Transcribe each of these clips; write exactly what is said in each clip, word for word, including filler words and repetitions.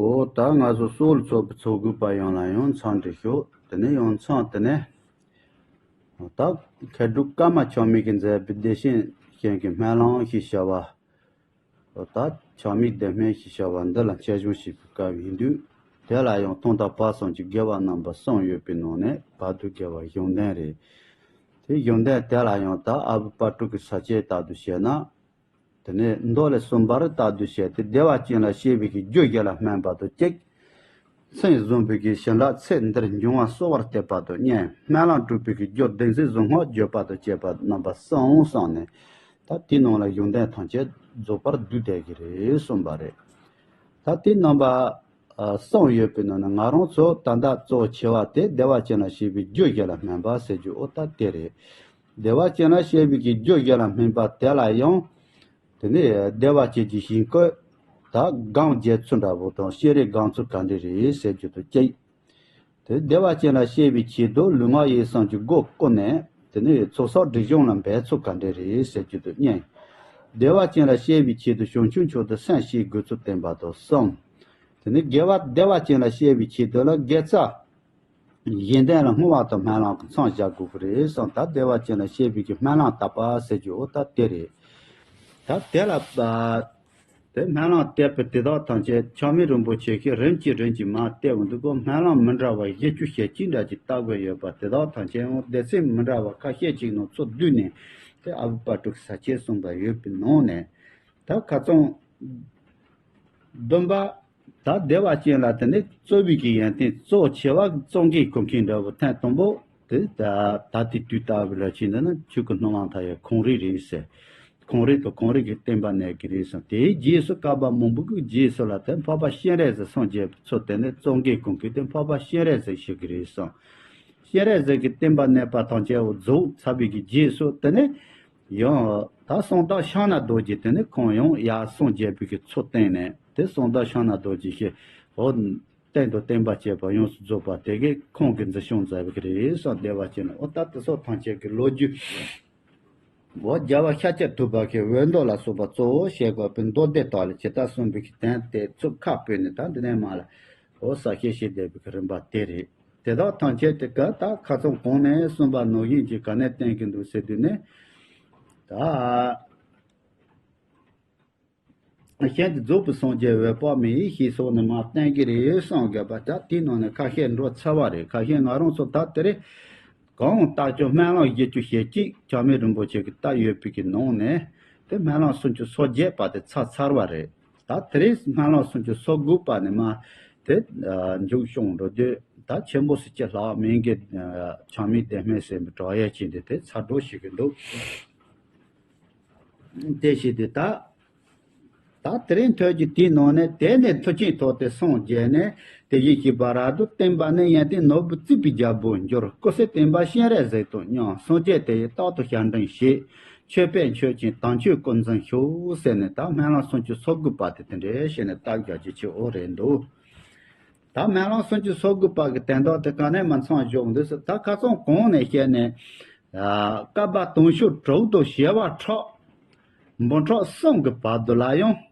འོ་ད་ང་ཚོ་སོག་ལ་ཚོགས་པའི་ཚོགས་དགོས་པ་ཡོངས་ལ་ཡང་འཚམས་འདྲི་ཞུ། དེ་ནས་ཡང་འཚམས་དེ་ནས་ད་མཁས་གྲུབ་ཀརྨ་ཆགས་མེད་ཀྱིས་མཛད་པའི་བདེ་ཆེན་ཞིང་གི་སྨོན་ལམ་ཞེས་བྱ་བ། འོ་ད་ཆགས་མེད་བདེ་སྨོན་ཞེས་བྱ་བ་འདི་ལ་འཆད་གཞུང་བྱེད་པའི་སྐབས་ཡིན་དུས། དེ་ལ་ཡང་ཐོག་མཐའ་བར་གསུམ་གྱི་དགེ་བ་རྣམ་པ་གསུམ་ཡོད་པའི་ནང་ནས་བར་དུ་དགེ་བ་གཞུང་ལྡན་རེད། དེ་གཞུང་ལྡན་དེ་ལ་ཡང་ད་ཨ་བུ་དཔལ་སྤྲུལ་གྱི་ས་བཅད་ལྟར་དུ་བཤད་ན། དེ་ནས་མདོ་ལས་གསུངས་པ་ལྟར་དུ་བྱས་ཏེ། བདེ་བ་ཅན་ལ་སྐྱེ་བའི་གི་རྒྱུ་བཞི་ལ་སྨོན་པ་དང་གཅིག། མཚན་བཟུང་བའི་གི་བྱིན་རླབས་ཚེ་འདིར་འབྱུང་བ་གསོ་བར་བྱེད་པ་དང་གཉིས། སྨོན་ལམ་གྲུབ་པའི་གི་རྒྱུ་བདེན་ཚིག་གཟུངས་སྔགས་བརྗོད་པ་དང་བཅས་པ་རྣམ་པ་གསུམ་གསུངས་ནས། ད་དེའི་ནང་ལ་གཞུང་དོན་ཐམས་ཅད་རྫོགས་པར་བསྡུས་བསྡད་ཀྱི་རེད་གསུངས་པ་རེད། ད་དེ་རྣམ་པ་ཨ་གསུམ་ཡོད་པའི་ནང་ནས་ང་རང་ཚོ་ད་ལྟ་གཙོ་ཆེ་བ་དེ་བདེ་བ་ཅན་ལ་སྐྱེ་བའི་རྒྱུ་བཞི་ལ་སྨོན་པ་ཟེར་རྒྱུ་འོ་ད་དེ་རེད། བདེ་བ་ཅན་ལ་སྐྱེ་བའི་གི་རྒྱུ་བཞི་ལ་སྨོན་པ་དེ་ལ་ཡང་། དེ་ནས་བདེ་བ་ཅན་གྱི་ཞིང་བཀོད། ད་སྒོམ་རྒྱལ་ཚུལ་འདྲ་བོ་དང་ཤེས་རིག་སྒོམ་ཚུལ་ག་འདྲ་རེད་ཟེར་རྒྱུ་དང་གཅིག། དེ་བདེ་བ་ཅན་ལ་སྐྱེ་བའི་ཆེད་དུ་ལུས་ངག་ཡིད་གསུམ་གྱི་སྒོ་བཀོད་ནས། དེ་ནས་ཚོགས་བསགས་སྒྲིབ་སྦྱང་ལ་འབད་ཚུལ་ག་འདྲ་རེད་ཟེར་རྒྱུ་དང་གཉིས། བདེ་བ་ཅན་ལ་སྐྱེ་བའི་ཆེད་དུ་བྱང་ཆུབ་མཆོག་ཏུ་སེམས་བསྐྱེད་དགོས་ཚུལ་བསྟན་པ་དང་གསུམ། དེ་ནས་དགེ་བ་བདེ་བ་ཅན་ལ་སྐྱེ་བའི་ཆེད་དུ་ལ་དགེ་རྩ་གཞན་དོན་ལ་བསྔོ་བ་དང་སྨོན་ལམ་གྱི་མཚམས་བཞག་དགོས་ཀྱི་རེད་བསམ། ད་བདེ་བ་ཅན་ལ་སྐྱེ་བའི་གི་སྨོན་ལམ་བཏབ་པ་ཟེར་རྒྱུ་འོ་ད་དེ་རེད། ད་དེ་ལ་ཨ་དེ་སྨོན་ལམ་བཏབ་པའི་དེ་དག་ཐམས་ཅད་ཆགས་མེད་རིན་པོ་ཆེ་གིས་རིམ་གྱིས་རིམ་གྱིས་མར་བལྟས་འོང་དུས་ཀོ་སྨོན་ལམ་མི་འདྲ་བ་བཞི་བཅུ་ཞེ་གཅིག་འདྲ་ཅིག་བཏབ་དགོས་ཡོད་པ་དེ་དག་ཐམས་ཅད་ཡང་སྡེ་ཚན་མི་འདྲ་བ་ཁ་ཤས་ཅིག་ནང་ཚུར་བསྡུས་ནས་དེ་ཨ་བུ་དཔལ་སྤྲུལ་གྱི་ས་བཅད་གསུངས་པ་ཡོད་པའི་ནང་ནས། ད་ཁ་སང་བདུན་པ། ད་བདེ་བ་ཅན་ལ་དེ་ནས་གཙོ་བོའི་གི་ཡོན་ཏན་གཙོ་ཆེ་བ་གཙོ་འགན་འཁུར་མཁན་འདྲ་བོ་ཐེངས་དང་པོ་དེ་ད་ད་ལྟའི་དུས་ལྟ་བུ་ལ་བྱས་ན་ཆོས་སྐུ་སྣང་བ་མཐའ་ཡས་ཁོང་རང་རེད་ཟེར། ཁོང་རང་དང་ཁོང་རང་གི་བསྟན་པ་གནས་ཀྱི་རེད་ཟེར། དེའི་རྗེས་སུ་བཀའ་པོད་མང་པོ་གི་རྗེས་སུ་ལ་དེ་འཕགས་པ་སྤྱན་རས་གཟིགས་སངས་རྒྱས་པའི་ཚུལ་དེ་ནས་གཙོ་འགན་འཁུར་མཁན་དེ་འཕགས་པ་སྤྱན་རས་གཟིགས་ཞིག་གི་རེད་ཟེར། སྤྱན་རས་གཟིགས་ཀྱི་བསྟན་པ་གནས་པ་ཐམས་ཅད་འོ་རྫོགས་ཚར་བའི་གི་རྗེས་སུ་དེ་ནས། ཡང་ད་གསང་བདག་ཕྱག་ན་རྡོ་རྗེ་དེ་ནི་ཁོང་ཡང་ཡར་སངས་རྒྱས་པའི་གི་ཚུལ་བསྟན་ནས་དེ་གསང་བདག་ཕྱག་ན་རྡོ་རྗེ་ཞེས་འོ་རྟེན་དང་བརྟེན་པ་བཅས་པ་ཡོངས་སུ་རྫོགས་པ་དེ་གས་ཁོང་གིས་འཛིན་སྐྱོང་མཛད་པའི་གི་རེད་གསུངས། བདེ་བ་ཅན་ལ་འོ་ད་དེ་སོགས་ཐམས་ཅད་ཀྱི་ལོ་རྒྱུས་འོ་རྒྱལ་བ་ཤཱཀྱ་ཐུབ་པ་གིས་འོད་མདོ་ལ་སོགས་པ་གཙོ་བོ་བྱས་པའི་མདོ་སྡེ་དག་ལས་ཇི་ལྟར་གསུངས་པའི་གི་དོན་དེ་ཚུར་ཁ་སྤོས་ནས་ད་འདི་ནས་མར་ལ་འོ་གསལ་བཤད་བྱེད་བསྡད་པའི་གི་རིམ་པ་དེ་རེད། དེ་དག་ཐམས་ཅད་དེ་ཀ་ད་ཁ་སང་གོང་ནས་གསུངས་པ་ནང་བཞིན་གྱི་ག་ནས་བསྟན་གྱི་འདུག་ཟེར་དུས་ནས། ད་གཞན་དུ་རྫོགས་པའི་སངས་རྒྱས་འོད་དཔག་མེད་ཡེ་ཤེས་སོགས་ནས་མར་བསྟན་གྱི་རེད་གསུངས་དགོས་པ་ད་དེའི་ནང་ནས་ཁ་ཤས་འགྲོ་ཚར་བ་རེད། ཁ་ཤས་ང་རང་ཚོ་ད་དེ་རེད། གང་ལྟར་ཀྱང་སྨོན་ལམ་བཞི་བཅུ་ཞེ་གཅིག་ཆགས་མེད་རིན་པོ་ཆེ་གིས་བཏབ་ཡོད་པའི་གི་ནང་ནས་དེ་སྨོན་ལམ་སུམ་ཅུ་སོ་བརྒྱད་པ་དེ་ཚར་ཚར་བ་རེད། ད་དེ་རིང་སྨོན་ལམ་སུམ་ཅུ་སོ་དགུ་པ་ནས་མར་དེ་མཇུག་སྐྱོང་འགྲོ་དུས་ད་ཆེན་པོ་སུ་ཅི་ལྷག་མིང་གི་ཆགས་མེད་བདེ་སྨོན་ཟེར་བའི་དྲག་ཡས་ཅན་དེ་དེ་ཚར་འགྲོ་ཞིག་གི་འདུག་དེ་བཞིན་དུ་ད་ད་དེ་རིང་ཐོས་ཀྱི་དེའི་ནང་ནས་དེ་ནས་མཐུ་ཆེན་ཐོབ་སྟེ་སངས་རྒྱས་ནས་དེ་བཞིན་གཤེགས་པ་རབ་ཏུ་བརྟན་པ་ནི་ཡོན་ཏན་ནོར་བུ་བརྩེགས་པའི་རྒྱལ་པོར་འགྱུར། སྐུ་ཚེ་བརྟན་པ་སྤྱན་རས་གཟིགས་དང་མཉམ། སངས་རྒྱས་དེ་ཡི་རྟག་ཏུ་ཞབས་འབྲིང་བཞེས། ཆོས་འཕེལ་མཆོད་ཅིང་དམ་ཆོས་སྐུ་འཛིན་ཤོག་ཟེར་ནས་ད་སྨོན་ལམ་སུམ་ཅུ་སོ་དགུ་པ་དེ་དེ་འདྲའི་བྱས་ནས་བཏབ་རྒྱག་རྒྱུ་ཆེ་བོ་རེད་འདུག་ད་སྨོན་ལམ་སུམ་ཅུ་སོ་དགུ་པ་གི་དོན་དག་དེ་ག་ནས་མར་མཚམས་འཇོག་འདུག་ཟེར་ད་ཁ་སང་གོང་ནས་བཤད་ནས། ཨ་བསྐལ་པ་དུང་ཕྱུར་དྲུག་དང་བྱེ་བ་ཕྲག་འབུམ་ཕྲག་གསུམ་གྱི་བར་དུ་ལ་ཡང་།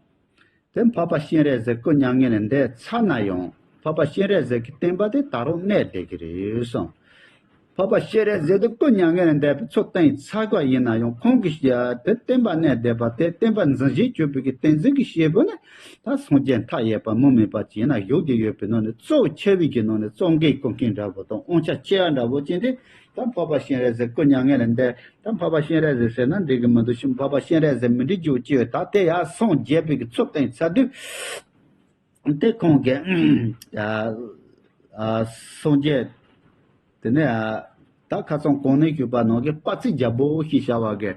དེ་འཕགས་པ་སྤྱན་རས་གཟིགས་སྐུ་མྱ་ངན་ལས་འདས་ཚར་ན་ཡང་འཕགས་པ་སྤྱན་རས་གཟིགས་ཀྱི་བསྟན་པ་དེ་ད་རུང་གནས་བསྡད་ཀྱི་རེད་གསུངས། འཕགས་པ་སྤྱན་རས་གཟིགས་དེ་སྐུ་མྱ་ངན་ལས་འདས་པའི་ཚུལ་བསྟན་ཚར་བ་ཡིན་ན་ཡང་ཁོང་གིས་དེ་བསྟན་པ་གནས་བསྡད་པ་དེ་བསྟན་པ་འཛིན་བྱེད་གྱུར་པའི་གི་བསྟན་འཛིན་གྱི་སྐྱེས་བུ་ནི་ད་སངས་རྒྱས་མཐའ་ཡས་པ་མུ་མེད་པ་ཅིག་ཡིན་ན་བཞུགས་བསྡད་ཡོད་པའི་ནང་ནས་གཙོ་ཆེ་བའི་གི་ནང་ནས་གཙོ་འགན་འཁུར་མཁན་འདྲ་བོ་དང་དབང་ཆ་ཆེ་བ་འདྲ་བོ་ཅན་དེ་ད་འཕགས་པ་སྤྱན་རས་གཟིགས་སྐུ་མྱ་ངན་ལས་འདས། ད་འཕགས་པ་སྤྱན་རས་གཟིགས་ཟེར་ན་འགྲིག་གི་མི་འདུག་ཤིང་འཕགས་པ་སྤྱན་རས་གཟིགས་མི་འགྲིག་རྒྱུ་ཅི་ཡོད། ད་དེ་ཡར་སངས་རྒྱས་པའི་གི་ཚུལ་བསྟན་ཚར་དུས། དེ་ཁོང་གིས་ཨ་ཨ་སངས་རྒྱས། དེ་ནས་ཨ་ད་ཁ་སང་གོང་ནས་ཞུས་པ་ནང་གི་དཔལ་བརྩེགས་རྒྱལ་པོ་ཞེས་བྱ་བ་གི་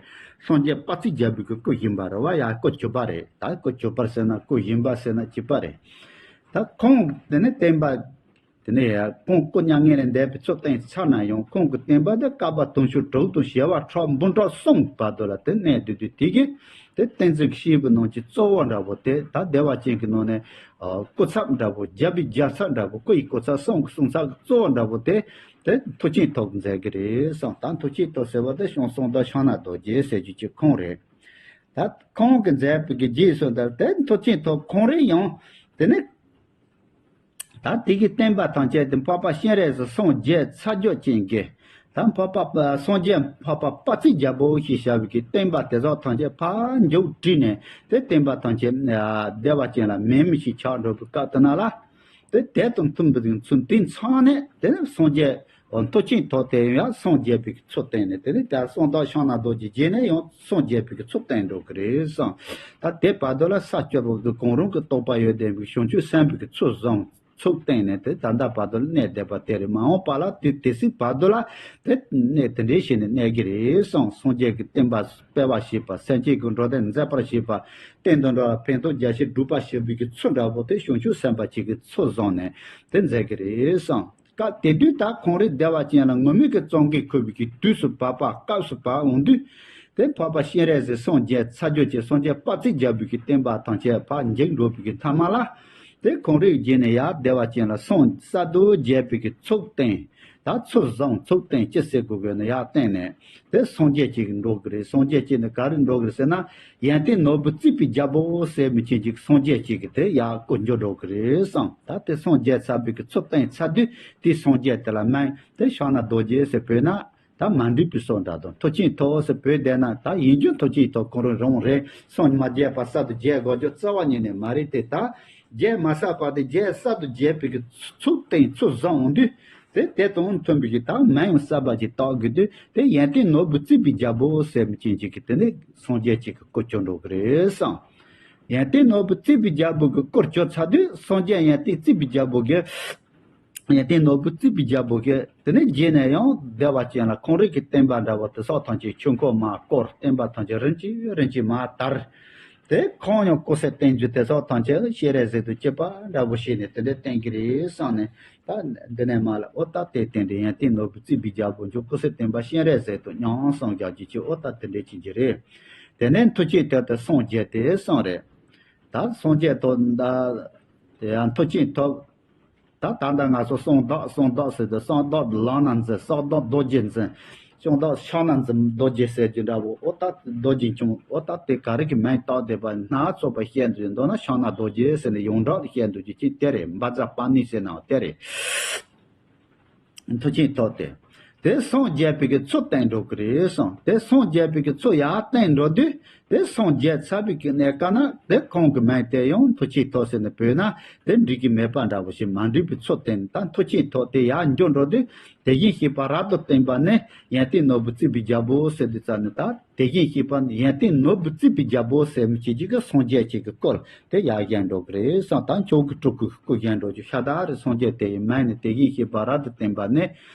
སངས་རྒྱས་དཔལ་བརྩེགས་རྒྱལ་པོའི་གི་སྐུ་བཞེངས་པ་རེད་བ། ཡ་སྐུ་བྱུག་པ་རེད། ད་སྐུ་བྱུག་པར་ཟེར་ན་སྐུ་བཞེངས་པ་ཟེར་ན་བྱུག་པ་རེད། ད་ཁོང་དེ་ནས་བསྟན་པ། དེ་ནས་ཡང་ཁོང་སྐུ་མྱ་ངན་ལས་འདས་པའི་ཚུལ་བསྟན་ཚར་ན་ཡང་ཁོང་གི་བསྟན་པ་དེ་བསྐལ་པ་དུང་ཕྱུར་དྲུག་དང་བྱེ་བ་ཕྲག་འབུམ་ཕྲག་གསུམ་བར་དུ་ལ་དེ་གནས་བསྡད་དུས་དེ་གི་དེ་བསྟན་འཛིན་གྱི་སྐྱེས་བུ་རྣམས་ཀྱི་གཙོ་བོ་འདྲ་བོ་དེ་ད་བདེ་བ་ཅན་གྱི་ནང་ནས་སྐུ་ཚབ་འདྲ་བོ་རྒྱལ་པོའི་རྒྱལ་ཚབ་འདྲ་བོ་སྐུ་ཡི་སྐུ་ཚབ་གསུང་གི་གསུང་ཚབ་ཀྱི་གཙོ་བོ་འདྲ་བོ་དེ་དེ་མཐུ་ཆེན་ཐོབ་མཛད་ཀྱི་རེད་གསུངས། ད་མཐུ་ཆེན་ཐོབ་ཟེར་བ་དེ་ཤིང་གསང་བདག་ཕྱག་ན་རྡོ་རྗེ་ཟེར་རྒྱུ་ཅིག་ཁོང་རེད། ད་ཁོང་གིས་མཛད་པའི་གི་རྗེས་སུ་ད་དེ་མཐུ་ཆེན་ཐོབ་ཁོང་རེད་ཡང་དེ་ནས། ད་དེ་གི་བསྟན་པ་ཐམས་ཅད་དེ་འཕགས་པ་སྤྱན་རས་གཟིགས་སངས་རྒྱས་ཚར་གཅོད་ཅན་གྱི། ད་འཕགས་པ་སངས་རྒྱས་འཕགས་པ་དཔལ་བརྩེགས་རྒྱལ་པོ་ཞེས་བྱ་བའི་གི་བསྟན་པ་དེ་ཚོ་ཐམས་ཅད་ཕར་མཇུག་བསྒྲིལ་ནས། དེ་བསྟན་པ་ཐམས་ཅད་བདེ་བ་ཅན་ལ་མེ་མེ་ཞིག་ཆགས་འགྲོ་བའི་སྐབས་དེ་ན་ལ། དེ་དེ་དང་མཐུན་པའི་ཚུལ་དེ་ཚང་ནས་དེ་ནས་སངས་རྒྱས་མཐུ་ཆེན་ཐོག་དེ་ཡང་སངས་རྒྱས་པའི་གི་ཚུལ་བསྟན་ནས། དེ་ནས་ད་གསང་བདག་ཕྱག་ན་རྡོ་རྗེ་རྗེས་ནས་ཡང་སངས་རྒྱས་པའི་གི་ཚུལ་བསྟན་འགྲོ་གི་རེད་བསམ། ད་དེ་བར་དུ་ལ་ས་སྐྱ་པོ་དེ་གང་རུང་གི་རྟོགས་པ་ཡོད་ལྡན་པའི་བྱང་ཆུབ་སེམས་དཔའི་གི་ཚུལ་བཟང་ཚུལ་བསྟན་ནས། དེ་ད་ལྟ་བར་དུ་ལ་གནས་བསྡད་པ་དེ་རེད། མ་འོངས་པ་ལ་དེ་དེ་སྲིད་བར་དུ་ལ་དེ་གནས་དེ་འདྲའི་བྱས་ནས་གནས་ཀྱི་རེད་བསམ། སངས་རྒྱས་ཀྱི་བསྟན་པ་སྤེལ་བར་བྱེད་པ། སེམས་ཅན་གྱི་འགྲོ་དོན་མཛད་པར་བྱེད་པ། བསྟན་དང་འགྲོ་བ་ཕན་ཐོགས་རྒྱ་ཆེར་སྒྲུབ་པར་བྱེད་པའི་གི་ཚུལ་འདྲ་པོ་དེ་བྱང་ཆུབ་སེམས་དཔའ་ཅིག་གི་ཚུལ་བཟང་ནས་དེ་མཛད་ཀྱི་རེད་བསམ། སྐབས་དེ་དུས་ད་ཁོང་རིགས་བདེ་བ་ཅན་ལ་ངུར་སྨྲིག་གི་གཙོ་འགན་འཁུར་བའི་གི་དུས་སུ་བབ་པ། སྐབས་སུ་བབ་འོང་དུས། དེ་འཕགས་པ་སྤྱན་རས་གཟིགས་སངས་རྒྱས་ཚར་གཅོད་ཅན་སངས་རྒྱས་དཔལ་བརྩེགས་རྒྱལ་པོའི་གི་བསྟན་པ་ཐམས་ཅད་ཕར་མཇུག་འགྲོ་བའི་གི་མཐའ་མ་ལ། དེ་ཁོང་རིགས་རྗེས་ནས་ཡར་བདེ་བ་ཅན་ལ་སངས་གསར་དུ་རྒྱས་པའི་གི་ཚུལ་བསྟན། ད་ཚུལ་བཟང་ཚུལ་བསྟན་ཅི་ཟེར་དགོས་དགོས་ན་ཡར་བསྟན་ནས། དེ་སངས་རྒྱས་ཅིག་འགྲོ་གི་རེད། སངས་རྒྱས་ཅིག་ནི་ག་རེ་འགྲོ་གི་རེད་ཟེར་ན། ཡོན་ཏན་ནོར་བུ་བརྩེགས་པའི་རྒྱལ་པོ་ཟེར་མི་ཅན་ཅིག་སངས་རྒྱས་ཅིག་གི་དེ་ཡར་སྐུ་འགྱུར་འགྲོ་གི་རེད་བསམ། ད་དེ་སངས་རྒྱས་ཚར་བའི་གི་ཚུལ་བསྟན་ཚར་དུས་དེ་སངས་རྒྱས་དེ་ལ་མིང་དེ་ཕྱག་ན་རྡོ་རྗེ་ཟེར་བོས་ན། ད་མ་འགྲིག་པའི་བཟོ་འདྲ་དང་། མཐུ་ཆེན་ཐོག་ཟེར་བོས་བསྡད་ན། ད་ཡིན་རྒྱུ་མཐུ་ཆེན་ཐོག་ཁོ་རང་རང་རེད། སངས་མ་རྒྱས་པ་གསར་དུ་རྒྱས་དགོས་རྒྱུ་རྩ་བ་ཉིད་ནས་མ་རེད་དེ། ད་རྒྱས་མ་ཚར་བར་དུ་རྒྱས་གསར་དུ་རྒྱས་པའི་གི་ཚུལ་བསྟན་ཚུལ་བཟང་འོང་དུས། དེ་དེ་དང་མཐུན་པའི་གི་ད་མིང་གསར་པ་ཅིག་བཏགས་དགོས་དུས། དེ་ཡོན་ཏན་ནོར་བུ་བརྩེགས་པའི་རྒྱལ་པོ་ཟེར་མི་ཅན་ཅིག་གི་དེ་ནས་སངས་རྒྱས་ཅིག་གི་སྐུ་འགྱུར་འགྲོ་གི་རེད་བསམ། ཡོན་ཏན་ནོར་བུ་བརྩེགས་པའི་རྒྱལ་པོ་གི་སྐུ་འགྱུར་ཚར་དུས་སངས་རྒྱས་ཡོན་ཏན་བརྩེགས་པའི་རྒྱལ་པོ་གི། ཡོན་ཏན་ནོར་བུ་བརྩེགས་པའི་རྒྱལ་པོ་གི་དེ་ནས་རྗེས་ནས་ཡང་བདེ་བ་ཅན་ལ་ཁོང་རིགས་ཀྱི་བསྟན་པ་འདྲ་བོ་དེ་སོགས་ཐམས་ཅད་ཆོས་འཁོར་མར་བསྐོར། བསྟན་པ་ཐམས་ཅད་རིམ་གྱིས་རིམ་གྱིས་མར་དར། དེ་ཁོང་ཡང་སྐུ་ཚེ་བརྟན་རྒྱུ་དེ་སོགས་ཐམས་ཅད་སྤྱན་རས་གཟིགས་དང་གཅིག་པ་འདྲ་བོ་བྱས་ནས་དེ་འདྲ་བསྟན་གྱི་རེད་བསམ་ནས། ད་འདི་ནས་མར་ལ་ཨོ་ད་དེ་བསྟན་ཏེ་ཡོན་ཏན་ནོར་བུ་བརྩེགས་པའི་རྒྱལ་པོ་འགྱུར། སྐུ་ཚེ་བརྟན་པ་སྤྱན་རས་གཟིགས་དང་མཉམ་གསུམ་རྒྱལ་གྱི་ཆེ། ཨོ་ད་དེ་འདྲ་བྱེད་ཀྱི་རེད། དེ་ནས་མཐུ་ཆེན་ཐོག་ཏུ་སངས་རྒྱས་ཏེ་གསུངས་རེད། ད་སངས་རྒྱས་ཐོག་ད་དེ་ཡང་མཐུ་ཆེན་ཐོག་ད་ད་ལྟ་ང་ཚོ་གསང་བདག་གསང་བདག་ཟེར་ཏེ། གསང་བདག་ལམ་སྣ་འཛིན། གསང་བདག་རྡོ་རྗེ་འཛིན། གསང་བདག་ཕྱག་ན་འཛིན་རྡོ་རྗེ་ཟེར་རྒྱུ་འདྲ་བོ། ཨོ་ད་རྡོ་རྗེ་འཆང་། ཨོ་ད་དེ་ག་རེ་གི་མིང་བཏགས་བསྡད་པ། སྣ་ཚོགས་པ་བཤད་འདུག། མདོར་ན་ཕྱག་ན་རྡོ་རྗེ་ཟེར་ནས་ཡོངས་གྲགས་ལ་བཤད་འདུག་རྒྱུ་ཅིག་དེ་རེད། བཛྲ་པཱ་ཎི་ཟེར་ནའང་དེ་རེད། མཐུ་ཆེན་ཐོག་སྟེ། དེ་སངས་རྒྱས་པའི་གི་ཚུལ་བསྟན་འགྲོ་གི་རེད་གསུངས། དེ་སངས་རྒྱས་པའི་གི་ཚུལ་ཡར་བསྟན་འགྲོ་དུས། དེ་སངས་རྒྱས་ཚར་བའི་གི་གནས་སྐབས་ན། དེ་ཁོང་གི་མིང་དེ་ཡང་མཐུ་ཆེན་ཐོག་ཟེར་ནས་བོས་ན། དེ་འགྲིག་གི་མེད་པ་འདྲ་བོ་ཞིག། མ་འགྲིག་པའི་ཚུལ་བསྟན། ད་མཐུ་ཆེན་ཐོག་དེ་ཡར་འགྱུར་འགྲོ་དུས། དེ་བཞིན་གཤེགས་པ་རབ་ཏུ་བསྟན་པ་ནི། ཡོན་ཏན་ནོར་བུ་བརྩེགས་པའི་རྒྱལ་པོ་ཟེར་དུས་ཙམ་ནས། ད་དེ་བཞིན་གཤེགས་པ་ནི་ཡོན་ཏན་ནོར་བུ་བརྩེགས་པའི་རྒྱལ་པོ་ཟེར་མི་ཅན་ཅིག་གི་སངས་རྒྱས་ཅིག་གི་སྐུ་དེ་ཡར་བཞེངས་འགྲོ་གི་རེད་གསུངས། ད་མཆོག་གི་སྤྲུལ་སྐུ་གི་སྐུ་བཞེངས་འགྲོ་རྒྱུ། ཤ་སྟག་རེད། སངས་རྒྱས་དེ་ཡི་མིང་ནི་དེ་བཞིན་གཤེགས་པ་རབ་ཏུ་བསྟན་པ་ནི།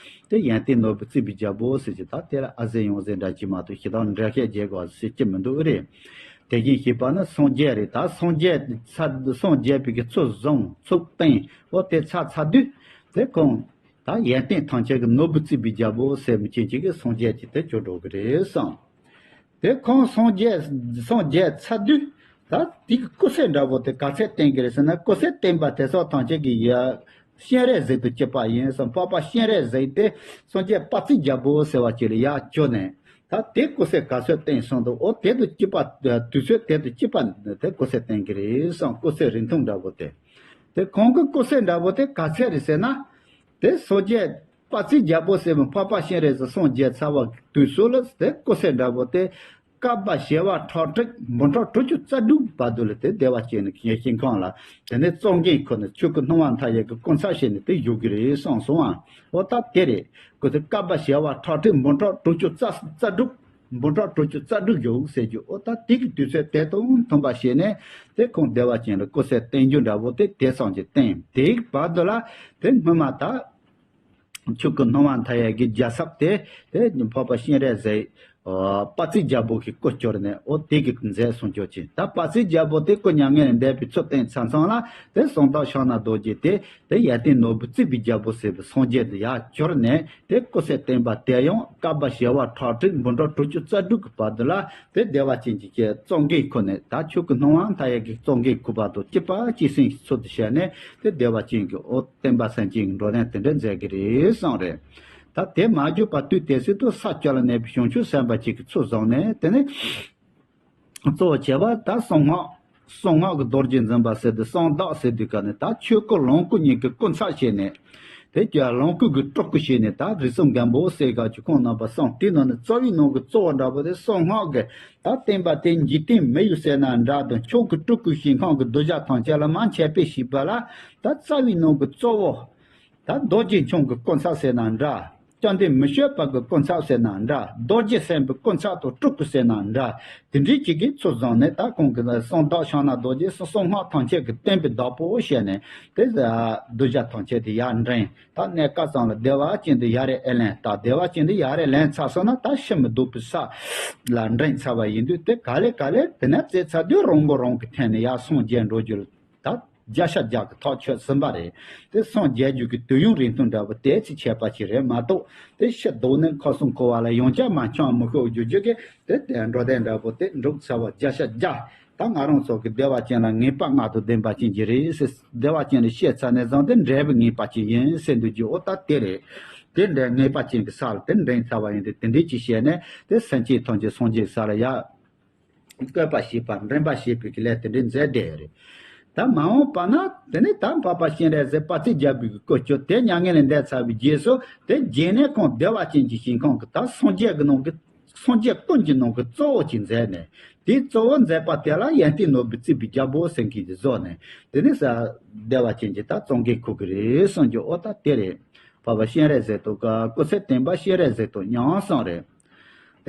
དེ་ཡོན་ཏན་ནོར་བུ་བརྩེགས་པའི་རྒྱལ་པོ་ཟེར་གྱི། ད་དེ་ལ་ཨ་ཟེར་ཡོང་ཟེར་འདྲ་ཅིག་མ་གཏོགས་ཞེ་དྲག་འགྲེལ་བཤད་རྒྱག་དགོས་ཟེར་གྱི་མི་འདུག་རེད། དེ་བཞིན་གཤེགས་པ་ནི་སངས་རྒྱས་རེད། ད་སངས་རྒྱས་ཚར། སངས་རྒྱས་པའི་གི་ཚུལ་བཟང་ཚུལ་བསྟན། ཨོ་དེ་ཚར་ཚར་དུས། དེ་ཁོང་ད་ཡོན་ཏན་ཐམས་ཅད་ཀྱི་ནོར་བུ་བརྩེགས་པའི་རྒྱལ་པོ་ཟེར་མི་ཅན་ཅིག་གི་སངས་རྒྱས་ཅིག་དེ་གྱུར་འགྲོ་གི་རེད་གསུངས། དེ་ཁོང་སངས་རྒྱས། སངས་རྒྱས་ཚར་དུས། ད་དེ་གི་སྐུ་ཚེ་འདྲ་བོ་དེ་ག་ཚད་བསྟན་གྱི་རེད་ཟེར་ན། སྐུ་ཚེ་བསྟན་པ་དེ་སོགས་ཐམས་ཅད་ཀྱི་ཡ་སྤྱན་རས་གཟིགས་དང་གཅིག་པ་ཡིན་གསུངས། འཕགས་པ་སྤྱན་རས་གཟིགས་དེ་སངས་རྒྱས་དཔལ་བརྩེགས་རྒྱལ་པོ་ཟེར་བ་ཅིག་ལ་ཡར་གྱུར་ནས། ད་དེ་སྐུ་ཚེ་ག་ཚོད་བསྟན་སོང་འདུག། ཨོ་དེ་དང་གཅིག་པ། དུས་ཚོད་དེ་དང་གཅིག་པ་དེ་སྐུ་ཚེ་བསྟན་གྱི་རེད་གསུངས། སྐུ་ཚེ་རིང་ཐུང་འདྲ་བོ་དེ། དེ་ཁོང་གི་སྐུ་ཚེ་འདྲ་བོ་དེ་ག་ཚད་རེད་ཟེར་ན། དེ་སངས་རྒྱས་དཔལ་བརྩེགས་རྒྱལ་པོ་ཟེར་བའི་འཕགས་པ་སྤྱན་རས་གཟིགས་སངས་རྒྱས་ཚར་བ་དུས་སུ་ལ། དེ་སྐུ་ཚེ་འདྲ་བོ་དེ་བསྐལ་པ་བྱེ་བ་ཁྲག་ཁྲིག་འབུམ་ཕྲག་དྲུག་ཅུ་རྩ་དྲུག་བར་དུ་ལ་དེ་བདེ་བ་ཅན་གྱི་ཞིང་ཁམས་ལ། དེ་ནས་གཙོ་འགན་ཁུར་ནས་ཆོས་སྐུ་སྣང་བ་མཐའ་ཡས་ཀྱི་སྐུ་ཚབ་བྱས་ནས་དེ་བཞུགས་ཀྱི་རེད་གསུངས་སོང་ཨ། ཨོ་ད་དེ་རེད། སྐུ་ཚེ་བསྐལ་པ་བྱེ་བ་ཁྲག་ཁྲིག་འབུམ་ཕྲག་དྲུག་ཅུ་རྩ་རྩ་དྲུག། འབུམ་ཕྲག་དྲུག་ཅུ་རྩ་དྲུག་བཞུགས་ཟེར་རྒྱུ། ཨོ་ད་དེ་གི་དུས་ཚོད་དེ་དང་མཐུན་པ་བྱས་ནས། དེ་ཁོང་བདེ་བ་ཅན་ལ་སྐུ་ཚེ་བརྟན་རྒྱུ་འདྲ་བོ་དེ་དེ་ཙམ་གྱིས་བསྟན། དེའི་བར་དུ་ལ་དེ་སྔོན་མ་ད་ཆོས་སྐུ་སྣང་བ་མཐའ་ཡས་ཀྱི་རྒྱལ་ཚབ་དེ། དེ་འཕགས་པ་སྤྱན་རས་གཟིགས་དཔལ་བརྩེགས་རྒྱལ་པོ་གི་སྐུ་གྱུར་ནས། ཨོ་དེ་གི་མཛད་སོང་ཆོག་ཅིང་། ད་དཔལ་བརྩེགས་རྒྱལ་པོ་དེ་སྐུ་མྱ་ངན་ལས་འདས་པའི་ཚུལ་བསྟན་ཚར་ཙང་ལ། དེ་གསང་བདག་ཕྱག་ན་རྡོ་རྗེ་དེ། དེ་ཡོན་ཏན་ནོར་བུ་བརྩེགས་པའི་རྒྱལ་པོ་ཟེར་བའི་སངས་རྒྱས་དེ་ཡར་གྱུར་ནས། དེ་སྐུ་ཚེ་བསྟན་པ་དེ་ཡང་བསྐལ་པ་བྱེ་བ་ཁྲག་ཁྲིག་འབུམ་ཕྲག་དྲུག་ཅུ་རྩ་དྲུག་གི་བར་དུ་ལ། དེ་བདེ་བ་ཅན་གྱི་གཙོ་འགན་ཁུར་ནས། ད་ཆོས་སྐུ་སྣང་བ་མཐའ་ཡས་ཀྱི་གཙོ་འགན་ཁུར་བ་དང་གཅིག་པ་གཅིག་སེམས་ཀྱི་ཚུལ་དུ་བྱས་ནས། དེ་བདེ་བ་ཅན་གྱི། ཨོ་བསྟན་པ་སེམས་ཅན་གྱི་འགྲོ་དོན་དེ་འདྲ་མཛད་ཀྱི་རེད་གསུངས་རེད། ད་དེ་མ་གྱུར་པ་དུས་དེ་སྲིད་དུ་ས་སྐྱ་ལ་གནས་པའི་བྱང་ཆུབ་སེམས་དཔའ་ཅིག་གི་ཚུལ་བཟུང་ནས། དེ་ནས་གཙོ་བོ་བྱས་པ་ད་གསང་སྔགས། གསང་སྔགས་ཀྱི་རྡོ་རྗེ་འཛིན་པ་ཟེར་དུས་གསང་བདག་ཟེར་དུས་ག་ནས་ད་ཆོས་སྐུ་ལོངས་སྐུ་གཉིས་ཀྱི་སྐུ་ཚབ་བྱས་ནས། དེ་ཀྱང་ལོངས་སྐུ་གི་སྤྲུལ་སྐུ་བྱས་ནས་ད་རིགས་གསུམ་མགོན་པོ་ཟེར་ག་ཅིག་ཁོང་རྣམ་པ་གསུམ། དེའི་ནང་ནས་རྩ་བའི་ནང་གི་གཙོ་བོ་འདྲ་པོ་དེ་གསང་སྔགས་ཀྱི་ད་བསྟན་པ་དེ་འཇིག་རྟེན་མི་ཡུལ་ཟེར་ན་འདྲ་དང་། མཆོག་གི་སྤྲུལ་སྐུ་ཞིང་ཁམས་ཀྱི་གདུལ་བྱ་ཐམས་ཅད་ལ་མར་འཆད་སྤེལ་བྱས་པ་ལ། ད་རྩ་བའི་ནང་གི་གཙོ་བོ། ད་རྡོ་རྗེ་འཆང་གི་སྐུ་ཚབ་ཟེར་ན་འདྲ། བཅོམ་ལྡན་མི་བསྐྱོད་པ་གི་སྐུ་ཚབ་ཟེར་ན་འདྲ། རྡོ་རྗེ་སེམས་དཔའི་སྐུ་ཚབ་དང་སྤྲུལ་སྐུ་ཟེར་ན་འདྲ། དེ་འདྲའི་ཅིག་གིས་ཚུར་བཟུང་ནས་ད་ཁོང་གི་གསང་བདག་ཕྱག་ན་རྡོ་རྗེ་གསང་སྔགས་ཐམས་ཅད་ཀྱི་བསྟན་པའི་བདག་པོ་བྱས་ནས་དེ་གདུལ་བྱ་ཐམས་ཅད་དེ་ཡར་འདྲེན། ད་གནས་སྐབས་ཙམ་ལ་བདེ་བ་ཅན་དུ་ཡར་རེ་ཨེ་ལེན། ད་བདེ་བ་ཅན་དུ་ཡར་རེ་ལེན་ཚར་སོང་ན་ད་ཕྱི་མི་སྡུག་པའི་ས་ལ་འདྲེན་ཚར་བ་ཡིན་དུས། དེ་ག་ལེ་ག་ལེ་དེ་ནས་རྩེ་ཚར་དུས་རང་མགོ་རང་གིས་འཐེན་ནས་ཡར་སངས་རྒྱས་འགྲོ་རྒྱུ་ལ། ད་བརྒྱ་ཆ་བརྒྱ་གི་ཐག་ཆོད་ཟིན་པ་རེད། དེ་སངས་རྒྱས་རྒྱུ་གི་དུས་ཡུན་རིང་ཐུང་འདྲ་པོ་དེ་ཚེ་ཆད་པ་ཅིག་རེད་མ་གཏོགས། དེ་ཕྱི་སྡུག་ནས་ཁ་སང་ཁོ་བ་ལ་ཡང་བསྐྱར་མ་འཁྱམས་མི་ཤོག་རྒྱུ་རྒྱུ་གི་དེ་དེ་འགྲོ་དོན་འདྲ་པོ་དེ་འགྲུབ་ཚར་བ་བརྒྱ་ཆ་བརྒྱ། ད་ང་རང་ཚོ་གི་བདེ་བ་ཅན་ལ་ངེས་པ་མངའ་ཐང་ལྡན་པ་ཅན་གྱི་རེད་ཟེར། བདེ་བ་ཅན་ལ་བཤད་ཚར་ནས་བཟུང་སྟེ་འབྲས་བུ་ངེས་པ་ཅན་ཡིན་ཟེར་འདུག་རྒྱུ། འོ་ད་དེ་རེད། དེ་འདྲའི་ངེས་པ་ཅན་གྱི་ས་ལ་དེ་འདྲེན་ཚར་བ་ཡིན་ཏེ། དེ་འདྲའི་ཅིག་བྱས་ནས་དེ་སེམས་ཅན་ཐམས་ཅད་སངས་རྒྱས་ས་ལ་ཡར་བཀོད་པ་བྱེད་པ། འདྲེན་པ་བྱེད་པའི་གི་ལས་དེ་འདྲའི་མཛད་བསྡད་ཡོད་རེད། ད་མ་འོངས་པ་ན་དེ་ནས་ད་འཕགས་པ་སྤྱན་རས་གཟིགས་དཔལ་བརྩེགས་རྒྱལ་པོའི་གི་སྐུ་སྐྱོ་དེ་མྱ་ངན་ལས་འདས་ཚར་བའི་རྗེས་སུ། དེ་རྗེས་ནས་ཁོང་བདེ་བ་ཅན་གྱི་ཞིང་ཁམས་ཀྱི་ད་སངས་རྒྱས་ཀྱི་ནང་གི་སངས་རྒྱས་ཀུན་གྱི་ནང་གི་གཙོ་བོ་ཅིག་མཛད་ནས། དེའི་གཙོ་བོ་མཛད་པ་དེ་ལ་ཡོན་ཏན་ནོར་བུས་བརྩིགས་པའི་རྒྱལ་པོ་ཟེར་མཁན་གྱི་བཟོ་ནས། དེ་ནས་ས་བདེ་བ་ཅན་གྱི་ད་གཙོ་འགན་འཁུར་གི་རེད་གསུངས་རྒྱུ། འོ་ད་དེ་རེད། འཕགས་པ་སྤྱན་རས་གཟིགས་དང་སྐུ་ཚེ་བརྟན་པ་སྤྱན་རས་གཟིགས་དང་མཉམ་གསུངས་རེད།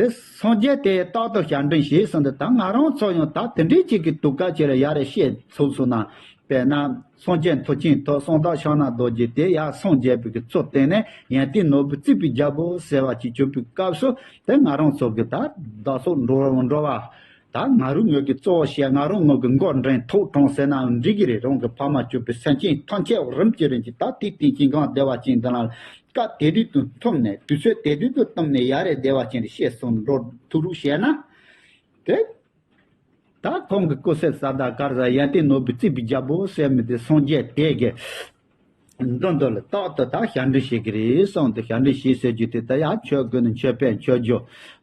དེ་སངས་རྒྱས་དེ་རྟག་ཏུ་ཞབས་འདྲེན་བྱས་ཟིན་ཏེ། ད་ང་རང་ཚོ་ཡང་ད་དེ་འདྲའི་ཅིག་གི་དུས་སྐབས་ཅིག་ལ་ཡར་རེ་བཤད་ཚུགས་སོང་ན། དཔེར་ན་སངས་རྒྱས་མཐུ་ཆེན་ཐོབ། གསང་བདག་ཕྱག་ན་རྡོ་རྗེ་དེ་ཡར་སངས་རྒྱས་པའི་གི་གཙོ་བསྟན་ནས་ཡོན་ཏན་ནོར་བུས་བརྩིགས་པའི་རྒྱལ་པོ་ཟེར་བ་ཅིག་གྱུར་པའི་སྐབས་སུ། དེ་ང་རང་ཚོ་གི་ད་བདག་སོགས་འགྲོ་འགྲོ་བ། ད་ང་རང་ངོས་ཀྱི་གཙོ་བོ་བྱས། ང་རང་ངོས་ཀྱི་མགོ་འདྲེན་ཐོག་དྲངས་ཟེར་ནའང་འགྲིག་གི་རེད། རང་གི་ཕ་མ་གྱུར་པའི་སེམས་ཅན་ཐམས་ཅད་རིམ་གྱིས་རིམ་གྱིས་ད་དེའི་རྟེན་ཅིང་གང་བདེ་བ་ཅན་འདི་ལ་སྐབས་དེ་དུས་དུ་འཐུམ་ནས། དུས་ཚོད་དེ་དུས་དུ་བཏུམ་ནས་ཡར་རེ་བདེ་བ་ཅན་དུ་བཤད་སོང་འགྲོ་ཐུབ་རུག་བྱས་ན། དེ་ད་ཁོང་གི་སྐུ་ཚེ་ས་དང་གར་ས་ཡོན་ཏན་ནོར་བུས་བརྩིགས་པའི་རྒྱལ་པོ་ཟེར་མི་དེ་སངས་རྒྱས་དེ་གི་མདུན་དུ་ལ་རྟག་ཏུ་ད་ཞབས་འདྲེན་བྱེད་ཀྱི་རེད་གསུངས་ཏེ། ཞབས་འདྲེན་བྱེད་ཟེར་རྒྱུ་དེ་ད་ཡར་མཆོད་དགོས་ན་མཆོད་པས་མཆོད་རྒྱུ།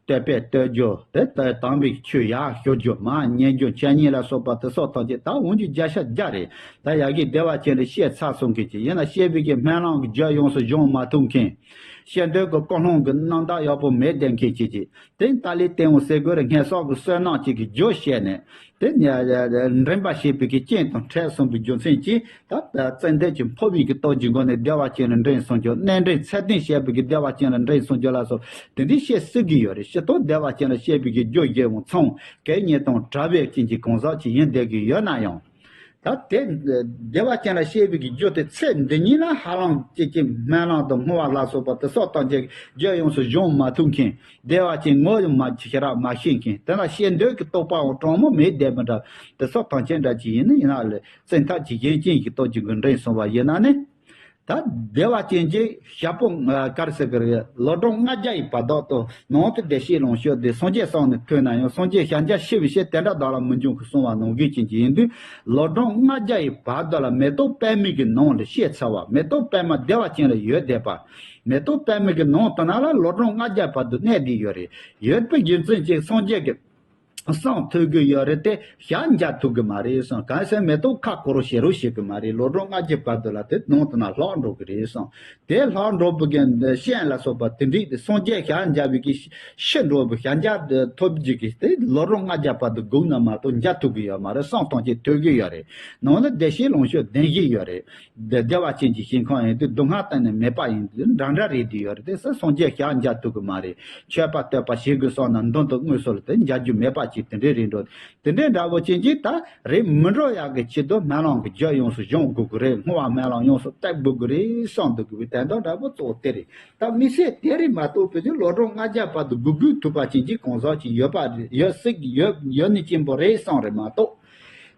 བསྟོད་པས་བསྟོད་རྒྱུ། དེ་ལྟར་དམ་པའི་ཆོས་ཡར་ཞུ་རྒྱུ། མར་ཉན་རྒྱུ། འཆད་ཉན་ལ་སོགས་པ་དེ་སོགས་ཐམས་ཅད་ད་འོང་རྒྱུ་བརྒྱ་ཆ་བརྒྱ་རེད། ད་ཡ་གི་བདེ་བ་ཅན་ལ་བཤད་ཚར་སོང་མཁན་ཅིག་ཡིན་ན། བཤད་པའི་གི་སྨོན་ལམ་གྱི་རྒྱུ་ཡོངས་སུ་སྦྱོང་མ་ཐུབ་མཁན། བཤད་འདོད་ཀྱི་ཀུན་སློང་གི་རྣམ་དག་ཡག་པོ་མེད་བསྡད་མཁན་ཅིག་ཅིག་དེ་ལྟ་ལས་བསྟན་འོང་ཟེར་དགོས་རེད། ངན་སོང་གི་བསོད་ནམས་ཅིག་གི་རྒྱུ་བཤད་ནས། དེ་ནས་འདྲེན་པ་བྱེད་པའི་གི་རྐྱེན་དང་འཕྲད་སོང་བའི་རྒྱུ་མཚན་གྱིས། ད་བཙན་དོན་གྱི་འཕོ་བའི་གི་སྟོབས་ཀྱི་སྒོ་ནས་བདེ་བ་ཅན་ལ་འདྲེན་སོང་རྒྱུ། གནས་འདྲེན་ཚད་ལྡན་བྱས་པའི་གི་བདེ་བ་ཅན་ལ་འདྲེན་སོང་རྒྱུ་ལ་སོགས་དེ་འདྲའི་བཤད་སྲིད་ཀྱི་ཡོད་རེད། སྤྱིར་བཏང་བདེ་བ་ཅན་ལ་བཤད་པའི་གི་རྒྱུ་བཞི་བོ་ཚང་གད་སྙིགས་དང་བྲལ་བའི་རྐྱེན་གྱིས་གང་ཟག་ཅིག་ཡིན་བསྡད་ཀྱི་ཡོད་ན་ཡང་། ད་དེ་བདེ་བ་ཅན་ལ་བཤད་པའི་གི་རྒྱུ་དེ་ཚེ་འདི་ཉིད་ལ་ཧ་ལམ་ཅིག་ཅིག་སྨོན་ལམ་དང་བསྔོ་བ་ལ་སོགས་པ་དེ་སོགས་ཐམས་ཅད་རྒྱུ་ཡོངས་སུ་སྦྱོང་མ་ཐུབ་མཁན། བདེ་བ་ཅན་ངོ་ཡང་མ་ཞེ་དྲག་མ་ཤེས་མཁན། དེ་ལ་བཤད་འདོད་ཀྱི་རྟོག་པའང་དྲང་མོ་མེད་བསྡད་པ་འདྲ། དེ་སོགས་ཐམས་ཅད་འདྲ་ཅིག་ཡིན་ན། ཡིན་ན་ལས་བཙན་ཐབས་ཀྱིས་གཞན་གཅེས་ཀྱི་སྟོབས་ཀྱི་སྒོ་འདྲེན་སོང་བ་ཡིན་ན་ནི། ད་བདེ་བ་ཅན་གྱི་ཞབས་པོ་གར་ཟེར་གི་རེད། ལོ་གྲངས་ལྔ་བརྒྱ་ཡི་བར་དག་ཏུ་ནང་དུ་བདེ་གཤེགས་ལོངས་སྤྱོད་དེ་སངས་རྒྱས་སོང་ནས་ཐོན་ན་ཡང་། སངས་རྒྱས་ཞལ་མཇལ་ཤི་བའི་ཕྱིར་དེ་འདྲ་བདག་ལ་མི་འབྱུང་གི་གསུང་བ་ནང་བཞིན་ཅན་གྱི་ཡིན་དུས། ལོ་གྲངས་ལྔ་བརྒྱ་ཡི་བར་དུ་ལ་མེ་ཏོག་པདྨའི་གི་ནང་ལ་བཤད་ཚར་བ། མེ་ཏོག་པདྨ་བདེ་བ་ཅན་ལ་ཡོད་བསྡད་པ། མེ་ཏོག་པདྨའི་གི་ནང་དུ་ན་ལ་ལོ་གྲངས་ལྔ་བརྒྱ་བར་དུ་གནས་བསྡད་ཡོད་རེད། ཡོད་པའི་རྒྱུ་མཚན་གྱིས་སངས་རྒྱས་ཀྱི་གསང་ཐོས་ཀྱི་ཡོད་རེད་དེ། ཞལ་མཇལ་ཐུབ་ཀྱི་མ་རེད་གསུངས། གང་ཟེར་མེ་ཏོག་ཁ་ཁོ་རང་བཞེས་རོགས་བྱེད་ཀྱི་མ་རེད། ལོ་གྲངས་ལྔ་བརྒྱའི་བར་དུ་ལ་དེ་ནང་དུ་ན་ལྷག་འགྲོ་གི་རེད་གསུངས། དེ་ལྷག་འགྲོ་བུ་གི་ཤན་ལ་སོགས་པ་དེ་འདྲའི་དེ་སངས་རྒྱས་ཞལ་མཇལ་བའི་གི་ཤི་འགྲོ་བུ་ཞལ་མཇལ་ཐོབ་རྒྱུ་གི་དེ་ལོ་གྲངས་ལྔ་བརྒྱ་བར་དུ་སྒུག་ན་མ་གཏོགས་མཇལ་ཐུབ་ཀྱི་ཡོད་མ་རེད། གསང་ཐམས་ཅད་ཐོས་ཀྱི་ཡོད་རེད། ནང་ལ་བདེ་གཤེགས་ལོངས་སྤྱོད་ལྡན་བཞིན་ཡོད་རེད། བདེ་བདེ་བ་ཅན་གྱི་ཞིང་ཁམས་ཡིན་དུས་སྡུག་བསྔལ་གཏན་ནས་མེད་པ་ཡིན་དུས་འདྲ་འདྲ་རེད་དེ་ཡོད་རེད་དེ། སངས་རྒྱས་ཞལ་མཇལ་ཐུབ་ཀྱི་མ་རེད། མཆོད་པ་བསྟོད་པ་བྱེད་དགོས་བསམ་ན་མདུན་དུ་དངོས་སུ་ལ་དེ་མཇལ་རྒྱུ་མེད་པ་ཅིག་དེ་འདྲའི་རེད་འགྲོ། དེ་འདྲའི་འདྲ་བོ་ཅན་གྱི་ད་རེད་མི་འགྲོ་ཡག་གི་ཆེད་དུ་སྨོན་ལམ་གྱི་རྒྱུ་ཡོངས་སུ་སྦྱོང་དགོས་ཀྱི་རེད། བསྔོ་བ་སྨོན་ལམ་ཡོངས་སུ་བཏབ་དགོས་ཀྱི་རེད་བསམ་འདུག་གི་བའི་དོན་དག་འདྲ་བོ་གཙོ་བོ་དེ་རེད། ད་དམིགས་བསལ་དེ་རེད་མ་གཏོགས་བོད་ཀྱི་ལོ་གྲངས་ལྔ་བརྒྱ་བར་དུ་སྒུག་སྒུག་ཐུབ་པ་ཅན་གྱི་གང་ཟག་ཅིག་ཡོད་པ་རེད། ཡོད་སྲིད་ཀྱི་ཡོད་ཡོད་ནི་གཅིག་པོ་རེད་བསམ་རེད་མ་གཏོགས།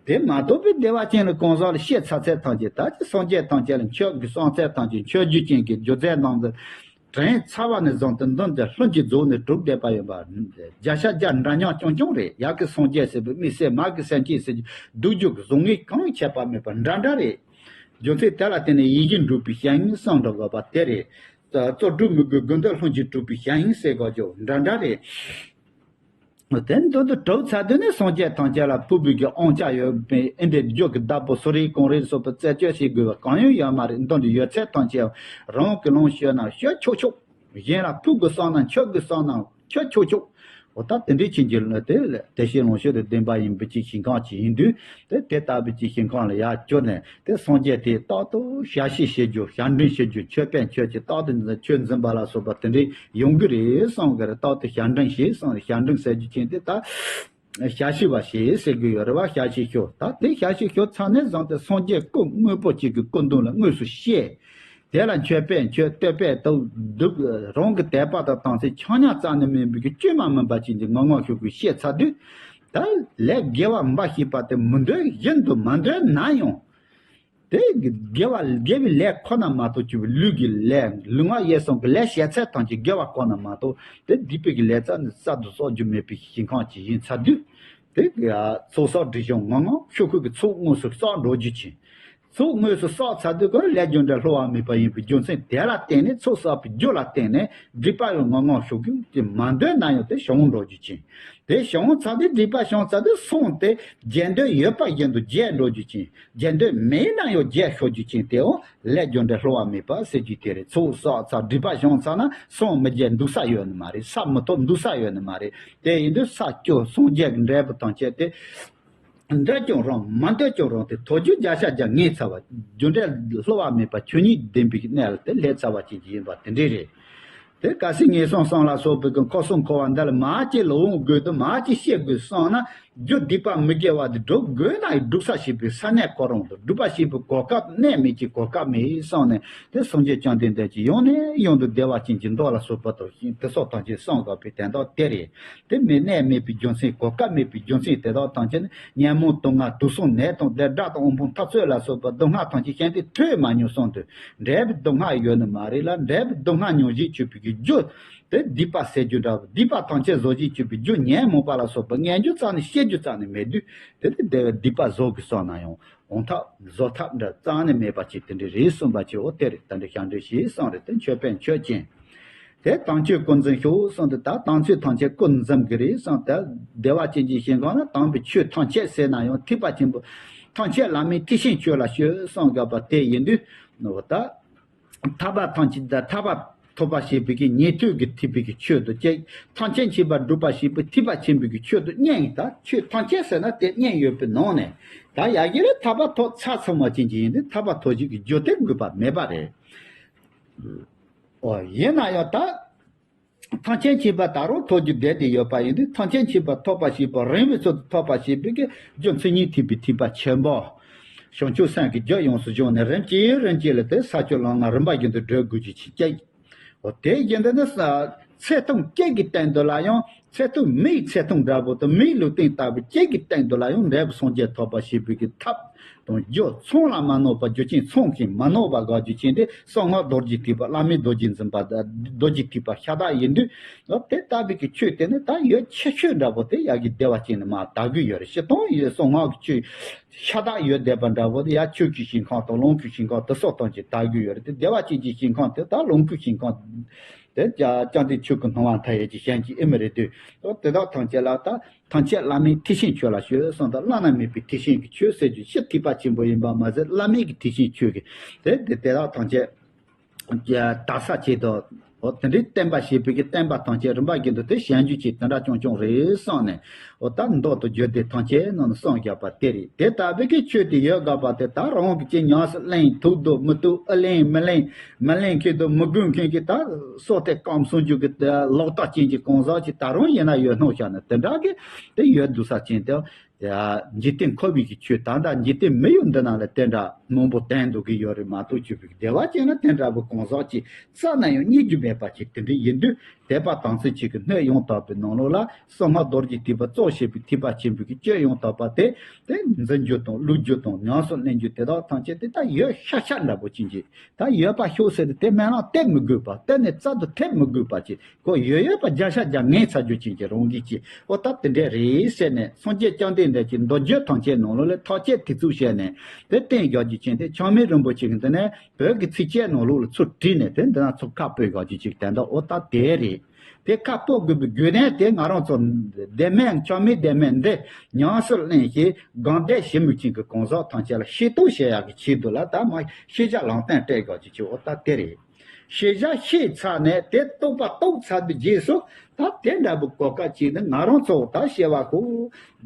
དེ་མ་གཏོགས་པའི་བདེ་བ་ཅན་ལ་གང་ཟག་ལ་བཤད་ཚར་ཚད་ཐམས་ཅད་ད་ཀྱི་སངས་རྒྱས་ཐམས་ཅད་ལ་མཆོད་དགོས་བསམ་ཚད་ཐམས་ཅད་མཆོད་རྒྱུ་ཅན་གྱི་སྒྱུ་རྩལ་ནང་དུ་དྲན་ཚར་བ་ནས་བཟུང་སྟེ་མདུན་དུ་ལྷུན་གྱིས་རྫོགས་ནས་གྲུབ་བསྡད་པ་ཡིན་པ། བརྒྱ་ཆ་བརྒྱ་འདྲ་མཉམ་རྐྱང་རྐྱང་རེད། ཡ་གི་སངས་རྒྱས་ཟེར་བའི་དམིགས་བསལ་མ་གི་སེམས་ཅན་ཟེར་རྒྱུ་སྡུག་རྒྱུ་གི་གཟུགས་ངོས་གང་ཡང་ཁྱད་པར་མེད་པ་འདྲ་འདྲ་རེད། རྒྱུ་མཚན་དེ་ལ་བརྟེན་ནས་ཡིད་བཞིན་འགྲུབ་པའི་ཞིང་གསུངས་འགྲོ་དགོས་པ་དེ་རེད། རྩོལ་སྒྲུབ་མི་དགོས་དགོས་འདོད་ལྷུན་གྱིས་གྲུབ་པའི་ཞིང་ཟེར་དགོས་རྒྱུ་འདྲ་འདྲ་རེད། དེ་མདུན་དུ་གྲུབ་ཚར་དུས་ནས་སངས་རྒྱས་ཐམས་ཅད་ལ་ཕུལ་བའི་གི་དབང་ཆ་ཡོད་པའི་ཨེ་འདྲའི་རྒྱུ་གི་བདག་པོ་སུ་རེད་གང་རེད་སོགས་པའི་རྩད་གཅོད་བྱེད་དགོས་པ་གང་ཡང་ཡོད་མ་རེད། མདུན་དུ་ཡོད་ཚད་ཐམས་ཅད་རང་གི་ལོངས་སྤྱོད་ན་སྤྱོད་ཆོག་ཆོག་གཞན་ལ་ཕུལ་དགོས་བསམ་ན་མཆོད་དགོས་བསམ་ན་མཆོད་ཆོག་ཆོག་འོ་ད་དེ་འདྲའི་ཕྱིན་གྱི་ལ་དེ་ལ་བདེ་གཤེགས་ལོངས་སྤྱོད་དང་ལྡན་པ་ཡིན་པའི་ཅིག་ཞིང་ཁམས་ཅིག་ཡིན་དུས། དེ་དེ་ལྟ་བུའི་ཅིག་ཞིང་ཁམས་ལ་ཡར་བསྐྱོད་ནས་དེ་སངས་རྒྱས་དེ་རྟག་ཏུ་ཞལ་བཞེས་བྱེད་རྒྱུ། ཞལ་འདྲེན་བྱེད་རྒྱུ། མཆོད་པས་མཆོད་ཅིང་རྟག་ཏུ་ཆོས་འཛིན་པ་ལ་སོགས་པ་དེ་འདྲའི་ཡོང་གི་རེད་བསམ་གི་རེད། རྟག་ཏུ་ཞལ་འདྲེན་བྱེད་བསམ་ཞལ་འདྲེན་ཟེར་རྒྱུ་ཅན་དེ་ད། ཞལ་བཞེས་པ་ཞེས་ཟེར་གྱི་ཡོད་རེད་བ། ཞལ་བཞེས་ཞུ། ད་དེ་ཞལ་བཞེས་ཞུ་ཚར་ནས་བཟུང་སྟེ་སངས་རྒྱས་སྐུ་དངོས་པོ་གཅིག་གི་སྐུ་མདུན་ལ་དངོས་སུ་གཤེགས། དེ་ལ་མཆོད་པས་མཆོད། བསྟོད་པས་བསྟོད། སྒྲུབ། རང་གི་དད་པ་དང་དམ་ཚིག་ཆག་ཉམས་རྩ་ནས་མེད་པའི་གི་བཅོས་མ་མིན་པ་ཅན་གྱི་ངང་ངམ་ཤུགས་ཀྱིས་བཤད་ཚར་དུས། ད་ལས་དགེ་བ་འབའ་ཞིག་པ་དེ་མི་འདོད་བཞིན་དུ་མ་འདོད་ན་ཡང་། དེ་དགེ་བ་དགེ་བའི་ལས་ཁོ་ན་མ་གཏོགས་སྤྱོད་པའི་ལུས་ཀྱི་ལས་ལུས་ངག་ཡིད་གསུམ་གྱི་ལས་བྱས་ཚད་ཐམས་ཅད་དགེ་བ་ཁོ་ན་མ་གཏོགས་དེ་སྡིག་པའི་གི་ལས་རྩ་ནས་རྩ་དུ་གསོག་རྒྱུ་མེད་པའི་ཞིང་ཁམས་ཅིག་ཡིན་ཚར་དུས། དེ་ཚོགས་བསགས་སྒྲིབ་སྦྱང་ངང་ངམ་ཤུགས་ཀྱིས་ཚོགས་དངོས་སུ་བསགས་འགྲོ་རྒྱུ་ཅན། ཚོགས་དངོས་སུ་བསགས་ཚར་དུས་ཀར་ལས་རྒྱུ་འབྲས་བསླུ་བ་མེད་པ་ཡིན་པའི་རྒྱུ་མཚན་དེ་ལ་བརྟེན་ནས་ཚོགས་བསགས་པའི་རྒྱུ་ལ་བརྟེན་ནས་སྒྲིབ་པ་ཡང་ངང་ངམ་ཤུགས་ཀྱིས་དེ་མ་འདོད་ན་ཡང་དེ་བྱང་འགྲོ་རྒྱུ་ཅན། དེ་བྱང་ཚར་དུས་སྒྲིབ་པ་བྱང་ཚར་དུས་སོང་སྟེ་རྒྱལ་འདོད་ཡོད་པ་བཞིན་དུ་རྒྱས་འགྲོ་རྒྱུ་ཅན། རྒྱལ་འདོད་མེད་ན་ཡང་རྒྱས་ཤོར་རྒྱུ་ཅན། དེའང་ལས་རྒྱུ་འབྲས་བསླུ་བ་མེད་པ་ཟེར་རྒྱུ་དེ་རེད། ཚོགས་བསགས་ཚར་སྒྲིབ་པ་བྱང་ཚར་ན་སོང་མི་རྒྱས་འདུག་ས་ཡོད་ནི་མ་རེད། ས་མི་ཐོབ་འདུག་ས་ཡོད་ནི་མ་རེད། དེ་ཡིན་དུས་ས་སྐྱོ་སངས་རྒྱས་ཀྱི་འབྲས་བུ་ཐམས་ཅད་དེ། འདོད་ཀྱང་རུང་མ་འདོད་ཀྱང་རུང་སྟེ་ཐོབ་རྒྱུ་བརྒྱ་ཆ་བརྒྱ་ངེས་ཚར་བ། རྒྱུ་འབྲས་བསླུ་བ་མེད་པ་ཆོས་ཉིད་ལྡན་པའི་གནས་ལ་དེ་སླེབས་ཚར་བ་ཅན་གྱི་ཡིན་པ་དེ་འདྲས་རེད། དེ་སྐབས་སུ་ངན་སོང་གསུམ་ལ་སོགས་པའི་གི་འཁོར་གསུམ་འཁོར་བ་འདི་ལ་མར་ཅིག་ལོག་འོང་དགོས་དུས་མར་ཅིག་སྐྱེ་དགོས་བསམ་ན། རྒྱུ་སྡིག་པ་མི་དགེ་བ་དེ་སྒྲུབ་དགོས་ན་ཡང་སྒྲུབ་ས་བྱེད་པའི་ས་གནས་ཁོ་རང་དང་སྒྲུབ་པ་བྱེད་པའི་གོ་སྐབས་གནས་མེད་ཀྱི་གོ་སྐབས་མེད་བསམ་ནས་དེ་སངས་རྒྱས་བཅོམ་ལྡན་འདས་ཀྱིས་ཡང་ནས་ཡང་དུ་བདེ་བ་ཅན་གྱི་མདོ་ལ་སོགས་པ་དང་དེ་སོགས་ཐམས་ཅད་གསུངས་དགོས་པའི་དོན་དག་དེ་རེད། དེ་མི་གནས་མེད་པའི་རྒྱུ་མཚན་གོ་སྐབས་མེད་པའི་རྒྱུ་མཚན་དེ་དག་ཐམས་ཅད་ནི་ཉོན་མོངས་དུག་ལྔ་དུག་གསུམ་ནད་དང་དེ་དགྲ་དང་དབུལ་ཕོངས་འཐབ་རྩོད་ལ་སོགས་པ་སྡུག་བསྔལ་ཐམས་ཅད་གཞན་དེ་ཐོས་མ་མྱོང་བསམ་དུས་འབྲས་བུ་སྡུག་བསྔལ་ཡོད་ནི་མ་རེད་ལ། འབྲས་བུ་སྡུག་བསྔལ་མྱོང་བཞིན་སྤྱོད་པའི་རྒྱུ་དེ་སྡིག་པ་སེལ་རྒྱུ་འདྲ་བ། སྡིག་པ་ཐམས་ཅད་བཟོ་བཞིན་སྤྱོད་པའི་རྒྱུ་ཉོན་མོངས་པ་ལ་སོགས་པ་ངན་རྒྱུ་རྩ་ནས་ཤེས་རྒྱུ་རྩ་ནས་མེད་དུས་དེ་དེ་སྡིག་པ་བཟོ་དགོས་བསམ་ན་ཡང་འོང་ཐབས་བཟོ་ཐབས་འདྲ་རྩ་ནས་མེད་པ་ཅིག་དེ་འདྲ་རེད་གསུངས་པ་ཅིག་འོ་དེ་རེད། ད་འདྲ་ཞབས་འདྲེན་ཞེས་གསུངས་རེད། དེ་མཆོད་པས་མཆོད་ཅིང་། དེ་དམ་ཆོས་སྐུ་འཛིན་ཤོག་གསུངས་ཏེ་ད་དམ་ཆོས་ཐམས་ཅད་སྐུ་འཛིན་གྱི་རེད་གསུངས་ཏེ། བདེ་བ་ཅན་གྱི་ཞིང་ཁམས་ལ་དམ་པའི་ཆོས་ཐམས་ཅད་ཟེར་ན་ཡང་ཐེག་པ་ཆེན་པོ་ཐམས་ཅད་བླ་མའི་ཐེག་ཆེན་ཆོས་ལ་སྤྱོད་གསུངས་དགོས་པ་དེ་ཡིན་དུས་ནོ། ད་ཐར་པ་ཐམས་ཅད་ད་ཐར་པ་ཐོབ་པ་ཞེས་པའི་གི་ཉན་ཐོས་ཀྱི་ཐེག་པའི་གི་ཆོས་དང་གཅིག་ཐམས་ཅད་མཁྱེན་པར་སྒྲུབ་པ་ཞེས་པའི་ཐེག་པ་ཆེན་པོའི་གི་ཆོས་དང་གཉིས། ད་ཆོས་ཐམས་ཅད་ཟེར་ན་དེ་གཉིས་ཡོད་པའི་ནང་ནས་ད་ཡ་གི་རེད། ཐར་པ་ཐོབ་ཚར་ཚང་མ་ཅན་གྱི་ཡིན་དུས་ཐར་པ་ཐོབ་བྱེད་ཀྱི་རྒྱུ་དེ་དགོས་པ་མེད་པ་རེད། ཨོ། ཡིན་ན་ཡང་ད། ཐམས་ཅད་མཁྱེན་པ་ད་རུང་ཐོབ་རྒྱུ་བསྡད་དེ་ཡོད་པ་ཡིན་དུས་ཐམས་ཅད་མཁྱེན་པ་ཐོབ་པ་ཞེས་པ་རིང་བའི་ཚུལ་དུ་ཐོབ་པ་ཞེས་པའི་གི་རྒྱུ་མཚན་ཉིད་ཐེག་པའི་ཐེག་པ་ཆེན་པོ། བྱང་ཆུབ་སེམས་ཀྱི་རྒྱུ་ཡོངས་སུ་སྦྱངས་ནས་རིམ་གྱིས་རིམ་གྱིས་ལ་དེ་ས་བཅུ་ལམ་ལྔ་རིམ་པ་བཞིན་དུ་བགྲོད་དགོས་རྒྱུ་ཅིག་སྐྱེ། འོ་དེ་བཞིན་དུ་ནི་ས་ཚེ་ཐུང་སྐྱེ་གི་སྟེང་དུ་ལ་ཡང་ཚེ་ཐུང་མིའི་ཚེ་ཐུང་འདྲ་པོ་དང་མིའི་ལུས་རྟེན་ལྟ་བུ་སྐྱེ་གི་སྟེང་དུ་ལ་ཡང་འབྲས་བུ་སངས་རྒྱས་ཐོབ་པ་ཞེས་པའི་གི་ཐབས། དང་རྒྱུ་ཚང་ལ་མ་གནོད་པ་རྒྱུ་ཅན་ཚང་ཞིང་མ་གནོད་པ་དགག་རྒྱུ་ཅན་དེ་གསང་སྔགས་རྡོ་རྗེ་ཐེག་པ་བླ་མེད་རྡོ་རྗེ་འཛིན་པ་རྡོ་རྗེ་ཐེག་པ་ཤ་སྟག་ཡིན་དུས། དེ་ལྟ་བུའི་གི་ཆོས་དེ་ནི་ད་ཡོད་ཆེ་ཤོས་འདྲ་པོ་དེ་ཡ་གི་བདེ་བ་ཅན་ནི་མ་དར་གི་ཡོད་རེད། སྤྱིར་བཏང་ཡོད་གསང་སྔགས་ཀྱི་ཆོས་ཤ་སྟག་ཡོད་བསྡད་པ་འདྲ་པོ་དེ་ཡ་ཆོས་ཀྱི་ཞིང་ཁམས་དང་ལོངས་སྐུའི་ཞིང་ཁམས་དེ་སོགས་ཐམས་ཅད་དར་གི་ཡོད་རེད། དེ་བདེ་བ་ཅན་གྱི་ཞིང་ཁམས་དེ་ད་ལོངས་སྐུའི་ཞིང་ཁམས་དེ་བཅོམ་ལྡན་ཆོས་ཀྱི་སྣང་བ་མཐའ་ཡས་ཀྱི་ཞིང་གཅིག་ཨེ་མ་རེད་དུས། དེ་དག་ཐམས་ཅད་ལ་ད། ཐམས་ཅད་བླ་མའི་ཐེག་ཆེན་ཆོས་ལ་སྤྱོད་གསུངས་དང་བླ་ན་མེད་པའི་ཐེག་ཆེན་གྱི་ཆོས་ཟེར་རྒྱུ་ཕྱིར་ཐེག་པ་ཆེན་པོ་ཡིན་པ་མ་ཟད་བླ་མེད་ཀྱི་ཐེག་ཆེན་ཆོས་ཀྱི་དེ་དེ་དེ་དག་ཐམས་ཅད་དར་ས་ཆེད་དུ་འོ་དེ་འདྲའི་བསྟན་པ་ཞེས་པའི་གི་བསྟན་པ་ཐམས་ཅད་རིམ་པ་བཞིན་དུ་དེ་གཞན་རྒྱུད་ཀྱི་དེ་འདྲ་རྐྱང་རྐྱང་རེད་གསུངས་ནས་འོ་ད་མདོ་དང་རྒྱུད་སྡེ་ཐམས་ཅད་ནང་ནས་གསུངས་བཞག་པ་དེ་རེད། དེ་ལྟ་བུའི་གི་ཆོས་དེ་ཡོད་དགོས་པ་དེ་ད་རང་གི་ཅི་ཉམས་སུ་ལེན་ཐུབ་འདུག་མི་ཐུབ་ཨེ་ལེན་མི་ལེན། མི་ལེན་མཁན་དང་མི་དགོས་མཁན་གྱི་ད་སོ་ཐེ་ཀམ་སུན་ཅུ་གི་ལོག་ལྟ་ཅན་གྱི་གང་ཟག་ཅིག་ད་རུང་ཡིན་ན་ཡོད་སྣང་བྱས་ན་དེ་འདྲ་གི་དེ་ཡོད་འདུག་ས་ཅན་དེ་འཇིག་རྟེན་འཁོར་བའི་གི་ཆོས་ད་ལྟ་འཇིག་རྟེན་མི་ཡུལ་འདི་ནང་ལ་དེ་འདྲ་མང་པོ་བསྟན་འདུག་གི་ཡོད་རེད་མ་གཏོགས་ཆོས་པའི་བདེ་བ་ཅན་ལ་དེ་འདྲ་བུ་གང་ཟག་ཅིག་རྩ་ན་ཡང་རྙེད་རྒྱུ་མེད་པ་ཅིག་དེ་འདྲ་ཡིན་དུས་དད་པ་དམ་ཚིག་ཅིག་གི་སྣོད་ཡོངས་དག་པའི་ནང་ལོགས་ལ་གསང་སྔགས་རྡོ་རྗེ་ཐེག་པ་གཙོ་བྱས་པའི་ཐེག་པ་ཆེན་པོའི་གི་སྤྱོད་ཡོངས་དག་པ་དེ་དེ་འཛིན་རྒྱུ་དང་བླུག་རྒྱུ་དང་ཉམས་སུ་ལེན་རྒྱུ་དེ་དག་ཐམས་ཅད་དེ་ད་ཡོད་ཤག་ཤག་འདྲ་པོ་ཅན་གྱི། ད་ཡོད་པ་ཤོག་ཟེར་ཏེ་དེ་སྨོན་ལམ་བཏབ་མི་དགོས་པ་གཏན་ནས་རྩ་དུ་ཐེབས་མི་དགོས་པ་ཅིག་ཁོ་ཡོད་ཡོད་པ་བརྒྱ་ཆ་བརྒྱ་ངེས་ཚར་རྒྱུ་ཅན་གྱི་རང་བཞིན་གྱི་འོ་ད་དེ་འདྲས་རེད་ཟེར་ནས་སངས་རྒྱས་བཅོམ་ལྡན་འདས་ཀྱི་མདོ་རྒྱུད་ཐམས་ཅད་ནང་ལོགས་ལ་ཐག་བཅད་ཐེ་ཚུགས་བྱས་ནས་དེ་བསྟན་བཞག་རྒྱུ་ཅན་དེ་ཆགས་མེད་རིན་པོ་ཆེ་གི་འདི་ནས་བོད་ཀྱི་ཚིགས་བཅད་ནང་ལོགས་ལ་ཚུར་བྲིས་ནས་དེ་འདི་ན་ཚུར་ཁ་སྤོས་བཞག་རྒྱུ་ཅིག་དེ་འདྲ་འོ་ད་དེ་རེད། དེ་ཁ་སྤོ་དགོས་པའི་དགོས་དོན་དེ་ང་རང་ཚོ་བདེན་མེད་ཆགས་མེད་བདེན་མེད་འདི་ཉམས་སུ་ལེན་ཞིང་དགོངས་འགལ་ཞིབ་མོས་མཁན་གྱི་གང་ཟག་ཐམས་ཅད་ལ་ཤེས་རྟོགས་བྱེད་ཡག་གི་ཆེད་དུ་ལ་ད་མ་ཤེས་བྱ་ལམ་སྟོན་སྤྲད་དགོས་ཀྱི་ཆེད་འོ་ད་དེ་རེད། ཤེས་བྱ་ཤེས་ཚར་ནས་དེ་རྟོགས་པ་རྟོགས་ཚར་བའི་རྗེས་སུ་ད་དེ་འདྲ་བུ་གོ་སྐབས་ཅིག་ནི་ང་རང་ཚོ་ད་བཤད་པ་ཁོ་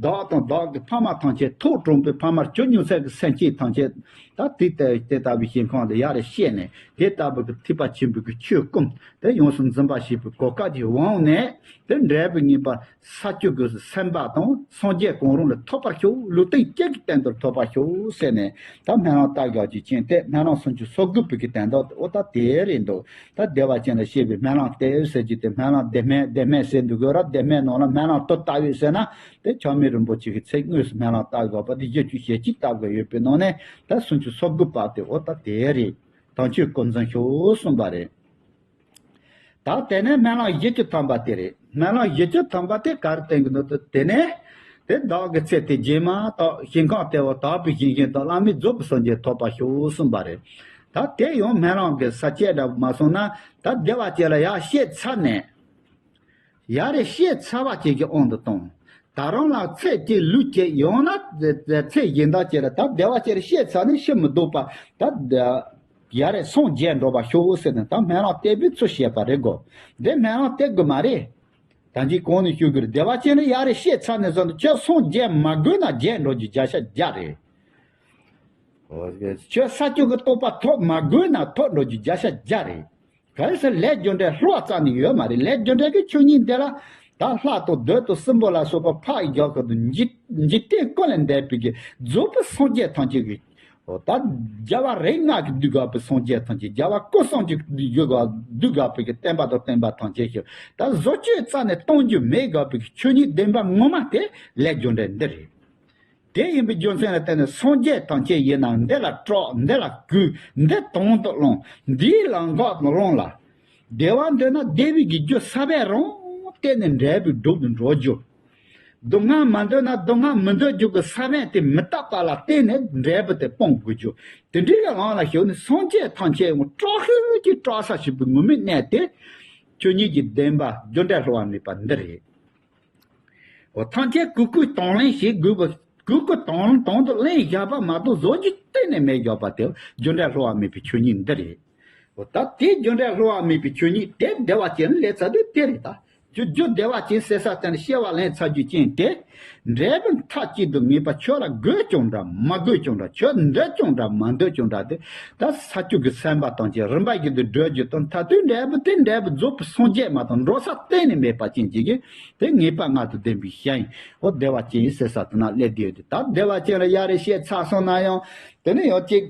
བདག་དང་བདག་གི་ཕ་མ་ཐམས་ཅད་ཐོག་དྲངས་པའི་ཕ་མར་གྱུར་མྱོང་ཚད་ཀྱི་སེམས་ཅན་ཐམས་ཅད་ད་དེ་ལྟ་དེ་ལྟ་བུའི་ཞིང་ཁམས་དུ་ཡར་བཤད་ནས་དེ་ལྟ་བུ་གི་ཐེག་པ་ཆེན་པོའི་གི་ཆོས་སྐོམ་དེ་ཡོངས་སུ་འཛིན་པ་ཞེས་པའི་གོ་སྐབས་ཀྱི་དབང་ནས་དེ་འབྲས་བུ་ངེས་པ་ས་བཅུ་གི་སེམས་དཔའ་དང་སངས་རྒྱས་གང་རུང་ལ་ཐོབ་པར་ཤོག་ལུས་རྟེན་སྐྱེ་གི་སྟེང་དུ་ཐོབ་པར་ཤོག་ཟེར་ནས་ད་སྨོན་ལམ་བཏབ་ཡག་ཅིག་ཅན་དེ་སྨོན་ལམ་སུམ་ཅུ་སོ་དགུ་པའི་གི་དོན་དག་དེ་འོ་ད་དེ་རེད་འདུག་ད་བདེ་བ་ཅན་ལ་བཤད་པའི་སྨོན་ལམ་སྟེ་ཟེར་གྱི་དེ་སྨོན་ལམ་བདེ་སྨོན་བདེ་སྨོན་ཟེར་འདུག་གོ་ར་བདེ་སྨོན་ནང་ལ་སྨོན་ལམ་དུ་ལྟ་བས་ཟེར་ན་དེ་ཆགས་མེད་རིན་པོ་ཆེ་གི་ཚིག་དངོས་སུ་སྨོན་ལམ་བཏབ་དགོས་པ་དེ་བཞི་བཅུ་ཞེ་གཅིག་བཏབ་དགོས་ཡོད་པའི་ནང་ནས་ད་སུམ་ཅུ་སོ་དགུ་པ་དེ་འོ་ད་དེ་རེད། དམ་ཆོས་སྐུ་འཛིན་ཤོག་གསུངས་པ་རེད། ད་དེ་ནས་སྨོན་ལམ་བཞི་བཅུ་ཐམ་པ་དེ་རེད། སྨོན་ལམ་བཞི་བཅུ་ཐམ་པ་དེ་ག་རེ་བསྟན་གྱི་འདུག་ད་དེ་ནས་དེ་བདག་གི་ཚེ་དེ་རྗེས་མ་དག་ཞིང་ཁམས་བདེ་བ་དག་པའི་ཞིང་ཞིང་དང་བླ་མེད་རྫོགས་པའི་སངས་རྒྱས་ཐོབ་པར་ཤོག་གསུངས་པ་རེད། ད་དེ་ཡང་སྨོན་ལམ་གྱི་ས་བཅད་འདྲ་མ་སོང་ན་ད་བདེ་བ་ཅན་ལ་ཡར་བཤད་ཚར་ནས། ཡ་རེ་བཤད་ཚར་བ་ཅིག་གི་དབང་དུ་བཏང་། ད་རུང་ལ་ཚེ་གཅིག་ལུས་གཅིག་ཡང་ན་ཚེ་གཞན་དག་ཅིག་ལ་ད་བདེ་བ་ཅིག་རེ་བཤད་ཚར་ནས་ཤི་མི་ལྡོག་པ་ད་ཡ་རེ་སངས་རྒྱས་འགྲོ་བ་ཤོག་ཟེར་ནས་ད་སྨོན་ལམ་བཏབ་པའི་ཚུལ་བཤད་པ་རེད་གོ། འདི་སྨོན་ལམ་བཏབ་དགོས་མ་རེད། ད་ཅི་གོང་ནས་ཞུ་གི་རེད། བདེ་བ་ཅན་ལ་ཡ་རེ་བཤད་ཚར་ནས་བཟུང་སྟེ་ཁྱོད་སངས་རྒྱས་མ་དགོས་ན་རྒྱས་འགྲོ་རྒྱུ་བརྒྱ་ཆ་བརྒྱ་རེད། ཁྱོད་ས་བཅུ་གི་རྟོགས་པ་ཐོབ་མ་དགོས་ན་ཐོབ་འགྲོ་རྒྱུ་བརྒྱ་ཆ་བརྒྱ་རེད། གལ་སྲིད་ལས་རྒྱུ་འབྲས་བསླུ་བ་རྩ་ནས་ཡོད་མ་རེད། ལས་རྒྱུ་འབྲས་ཀྱི་ཆོས་ཉིད་འདི་ལ་ད་ལྷ་དང་བདུད་དང་སྲིན་པོ་ལ་སོགས་པ་ཕར་རྒྱག་གི་འདུག་འཇིག་འཇིག་རྟེན་ཀུན་ལས་འདས་པའི་གི་རྫོགས་པའི་སངས་རྒྱས་ཐམས་ཅད་ཀྱི། འོ་ད་རྒྱལ་བ་རིགས་ལྔ་གི་གདུལ་དཀའ་བའི་སངས་རྒྱས་ཐམས་ཅད་རྒྱལ་བ་སྐུ་གསུམ་གྱི་གདུལ་དཀའ་གདུལ་དཀའ་བའི་གི་བསྟན་པ་དང་བསྟན་པ་ཐམས་ཅད་ཞིག་ད་བཟོ་བཅོས་རྩ་ནས་གཏོང་རྒྱུ་མེད་དགོས་པའི་གི་ཆོས་ཉིད་བདེན་པ་ངོ་མ་དེ་ལས་རྒྱུ་འབྲས་འདི་རེད། དེ་ཡིན་པའི་རྒྱུ་མཚན་ལ་བརྟེན་ནས་སངས་རྒྱས་ཐམས་ཅད་ཡིན་ན་འདི་ལ་སྐྲག་འདི་ལ་གུས་འདི་དོན་དུ་བླངས་འདིའི་ལམ་འགོག་ཏུ་བླངས་ལ། བདེ་བ་འདོད་ན་བདེ་བའི་གི་རྒྱུ་ས་བོན་རང་བསྟེན་ནས་འབྲས་བུའི་སྒྲུབ་ཏུ་འགྲོ་རྒྱུ། སྡུག་བསྔལ་མ་འདོད་ན་སྡུག་བསྔལ་མི་འདོད་རྒྱུ་གི་ས་བོན་དེ་མི་རྟག་པ་ལ་བརྟེན་ནས་འབྲས་བུ་དེ་སྤང་དགོས་རྒྱུ། དེ་འདྲའི་གི་ལམ་ལ་ཞུགས་ནས་སངས་རྒྱས་ཐམས་ཅད་ཡང་སྐྲག་ཤོས་ཀྱི་སྐྲག་ས་ཞིག་པའི་ངུར་སྨྲིག་གནས་ཏེ། ཆོས་ཉིད་ཀྱི་བདེན་པ་རྒྱུ་འབྲས་བསླུ་བ་མེད་པ་འདི་རེད། འོ་ཐམས་ཅད་གུས་གུས་དང་ལེན་བྱེད་དགོས་པ། གུས་གུས་དང་དང་དུ་ལེན་བཞག་པ་མ་གཏོགས་བཟོ་རྒྱུ་གཏན་ནས་མེད་བཞག་པ་དེ་རྒྱུ་འབྲས་བསླུ་བ་མེད་པའི་ཆོས་ཉིད་འདི་རེད། འོ་ད་དེ་རྒྱུ་འབྲས་བསླུ་བ་མེད་པའི་ཆོས་ཉིད་དེ་བདེ་བ་ཅན་ལས་ཚ་དུས་དེ་རེད་ད། རྒྱུ་རྒྱུ་བདེ་བ་ཅན་ཟེར་ས་དེ་ནི་སྐྱེ་བ་ལེན་ཚར་རྒྱུ་ཅན་དེ། འབྲས་བུ་མཐའ་གཅིག་ཏུ་ངེས་པ་ཁྱོད་ལ་དགོས་ཀྱང་འདྲ་མ་དགོས་ཀྱང་འདྲ་ཁྱོད་འདོད་ཀྱང་འདྲ་མ་འདོད་ཀྱང་འདྲ་དེ། ད་ས་བཅུ་གི་སེམས་དཔའ་ཐམས་ཅད་རིམ་པ་བཞིན་དུ་བགྲོད་རྒྱུ་དང་མཐར་ཐུག་འབྲས་བུ་དེ་འབྲས་བུ་རྫོགས་པའི་སངས་རྒྱས་མ་གཏོགས་འགྲོ་ས་གཏན་ནས་མེད་པ་ཅན་གཅིག་གིས་དེ་ངེས་པ་ལྔ་དང་ལྡན་པའི་གཞན་ཡིན། འོ་བདེ་བ་ཅན་ཡིན་ཟེར་ས་དེ་ན་སླེབས་བསྡད་ཡོད་དེ་ད་བདེ་བ་ཅན་ལ་ཡ་རེ་བཤད་ཚར་སོང་ན་ཡང་དེ་ནི་ཡང་གཅིག་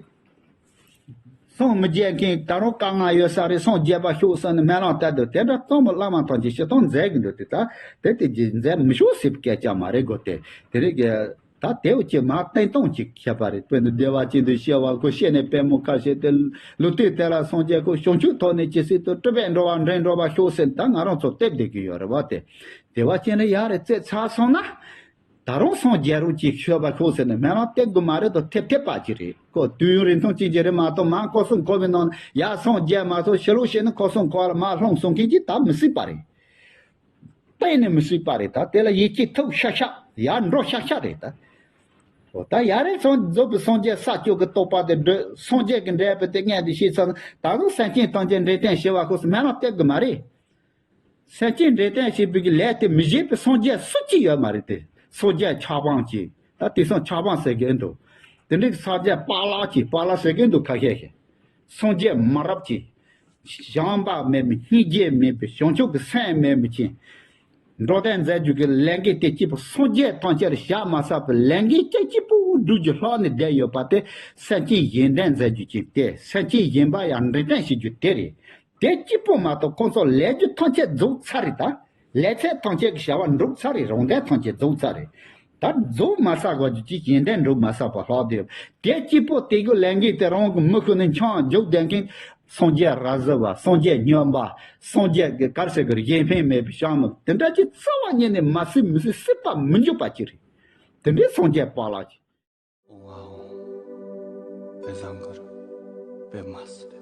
སངས་མི་རྒྱས་མཁན་ད་རུང་དཀའ་ངལ་ཡོད་ས་རེད། སངས་རྒྱས་པ་ཤོག་ཟེར་ནས་སྨོན་ལམ་བཏབ་འདུག་དེ་འདྲ་གཙང་མ་བླ་མ་ཐམས་ཅད་ཤི་སྟངས་མཛད་གི་འདུག་དེ་ད་དེ་དེ་རྗེས་མཛད་མི་ཤོག་ཟེར་བའི་སྐད་ཆ་མ་རེད་གོ་དེ་དེ་རིགས་ཀྱི་ད་དེའུ་ཅི་མ་བསྟན་སྟངས་ཅིག་ཁྱད་པར་རེད། དཔེར་ན་བདེ་བ་ཅན་དུ་སྐྱེ་བ་ཁོ་ཤེས་ནས་པད་མོ་ཁ་ཤས་ཏེ་ལུས་རྟེན་དེ་ལ་སངས་རྒྱས་ཁོ་བྱང་ཆུབ་ཐོབ་ནས་ཇི་སྲིད་དུ་སྲིད་པའི་འགྲོ་བ་འདྲེན་འགྲོ་བ་ཤོག་ཟེར་ད་ང་རང་ཚོ་སྟེབས་བསྡད་ཀྱི་ཡོད་རེད་བ་དེ་བདེ་བ་ཅན་ལ་ཡ་རེ་བརྩེ་ཚར་སོང་ན། ད་རུང་སངས་རྒྱས་རུང་ཅིག་ཤོད་པ་ཤོག་ཟེར་ནས་སྨོན་ལམ་བཏབ་དགོས་མ་རེད་དོ། ཐེབས་ཐེབས་པ་ཅིག་རེད་ཁོ། དུས་ཡུན་རིང་ཐུང་ཅན་ཅིག་རེད་མ་གཏོགས་མ་ཁོ་སུམ་ཁོ་བའི་ནང་ཡ་སངས་རྒྱས་མ་ཐུབ་ཕྱི་ལོགས་ཤེས་ན་ཁོ་སུམ་ཁོ་ལ་མ་ལྷུང་གསུང་མཁན་ཅིག་ད་མི་སྲིད་པ་རེད། གཏན་ནས་མི་སྲིད་པ་རེད། ད་དེ་ལ་ཡིད་ཆེས་ཐུབ་ཤག་ཤག་ཡ་འགྲོ་ཤག་ཤག་རེད་ད། འོ་ད་ཡ་རེད་སངས་རྫོགས་པའི་སངས་རྒྱས་ས་བཅུ་གི་རྟོགས་པ་དེ་འགྲོ་སངས་རྒྱས་ཀྱི་འབྲས་བུ་དེ་མངོན་དུ་ཤེས་ཚར་ན་ད་དུང་སེམས་ཅན་ཐམས་ཅད་འདྲེན་སྟངས་ཤེས་པ་ཁོ་སུམ་སྨོན་ལམ་བཏབ་དགོས་མ་རེད། སེམས་ཅན་འདྲེན་སྟངས་ཤེས་པའི་གི་ལས་དེ་མི་བྱེད་པའི་སངས་རྒྱས་སུ་གཅིག་ཡོད་མ་རེད་དེ། སངས་རྒྱས་ཆགས་སྡང་གི། ད་དེང་སང་ཆགས་སྡང་ཟེར་གི་འདུག་དེ་འདྲའི་སངས་རྒྱས་པཱ་ལགས་ཀྱི་པཱ་ལགས་ཟེར་གི་འདུག་ཁ་ཤས་ཤིག་སངས་རྒྱས་མ་རབས་ཀྱི། བྱམས་པ་མེད་མི་སྙིང་རྗེ་མེད་པའི་བྱང་ཆུབ་ཀྱི་སེམས་མེད་མི་ཅན། འགྲོ་དོན་མཛད་རྒྱུ་གི་ལས་འགན་དེ་གཅིག་པུ་སངས་རྒྱས་ཐམས་ཅད་ལ་བཞག་མ་ཚར་བའི་ལས་འགན་གཅིག་གཅིག་པུ་སྒྲུབ་རྒྱུ་ལྷག་ནས་བསྡད་ཡོད་པ་དེ་སེམས་ཅན་གཞན་འདྲེན་མཛད་རྒྱུ་ཅན་དེ་སེམས་ཅན་གཞན་པ་ཡང་འདྲེན་སྟངས་ཤེས་རྒྱུ་དེ་རེད། དེ་གཅིག་པོ་མ་གཏོགས་ཁོང་ཚོ་ལས་རྒྱུ་ཐམས་ཅད་རྫོགས་ཚར་རེད་ད། ལས་ཚད་ཐམས་ཅད་ཀྱི་བྱ་བ་འགྲུབ་ཚར་རེད། རང་དོན་ཐམས་ཅད་རྫོགས་ཚར་རེད། ད་རྫོགས་མ་ཚར་བར་གྱི་ཅི་གཞན་དོན་འགྲུབ་མ་ཚར་བ་ལྷག་དེ་དེ་གཅིག་པོ་དེ་གི་ལས་འགན་དེ་རང་གི་མི་ཁུ་ནས་འཆང་རྒྱུག་བསྡད་མཁན་སངས་རྒྱས་ར་བཟི་བ་སངས་རྒྱས་སྨྱོན་པ་སངས་རྒྱས་ཀྱི་གར་ཟེར་གི་གཞན་ཕན་མེད་པའི་བྱམས་མི་དེ་འདྲ་ཅིག་རྩ་བ་ཉིད་ནས་མ་སྲིད་མི་སྲིད་སྲིད་པ་མི་འཇུག་པ་ཅིག་རེད། དེ་འདྲའི་སངས་རྒྱས་པཱ་ལགས་ཀྱི། ཨོང་ཨ་ཨོང་། དཔེ་བཟང་གུར། དཔེ་མ་སྲིད།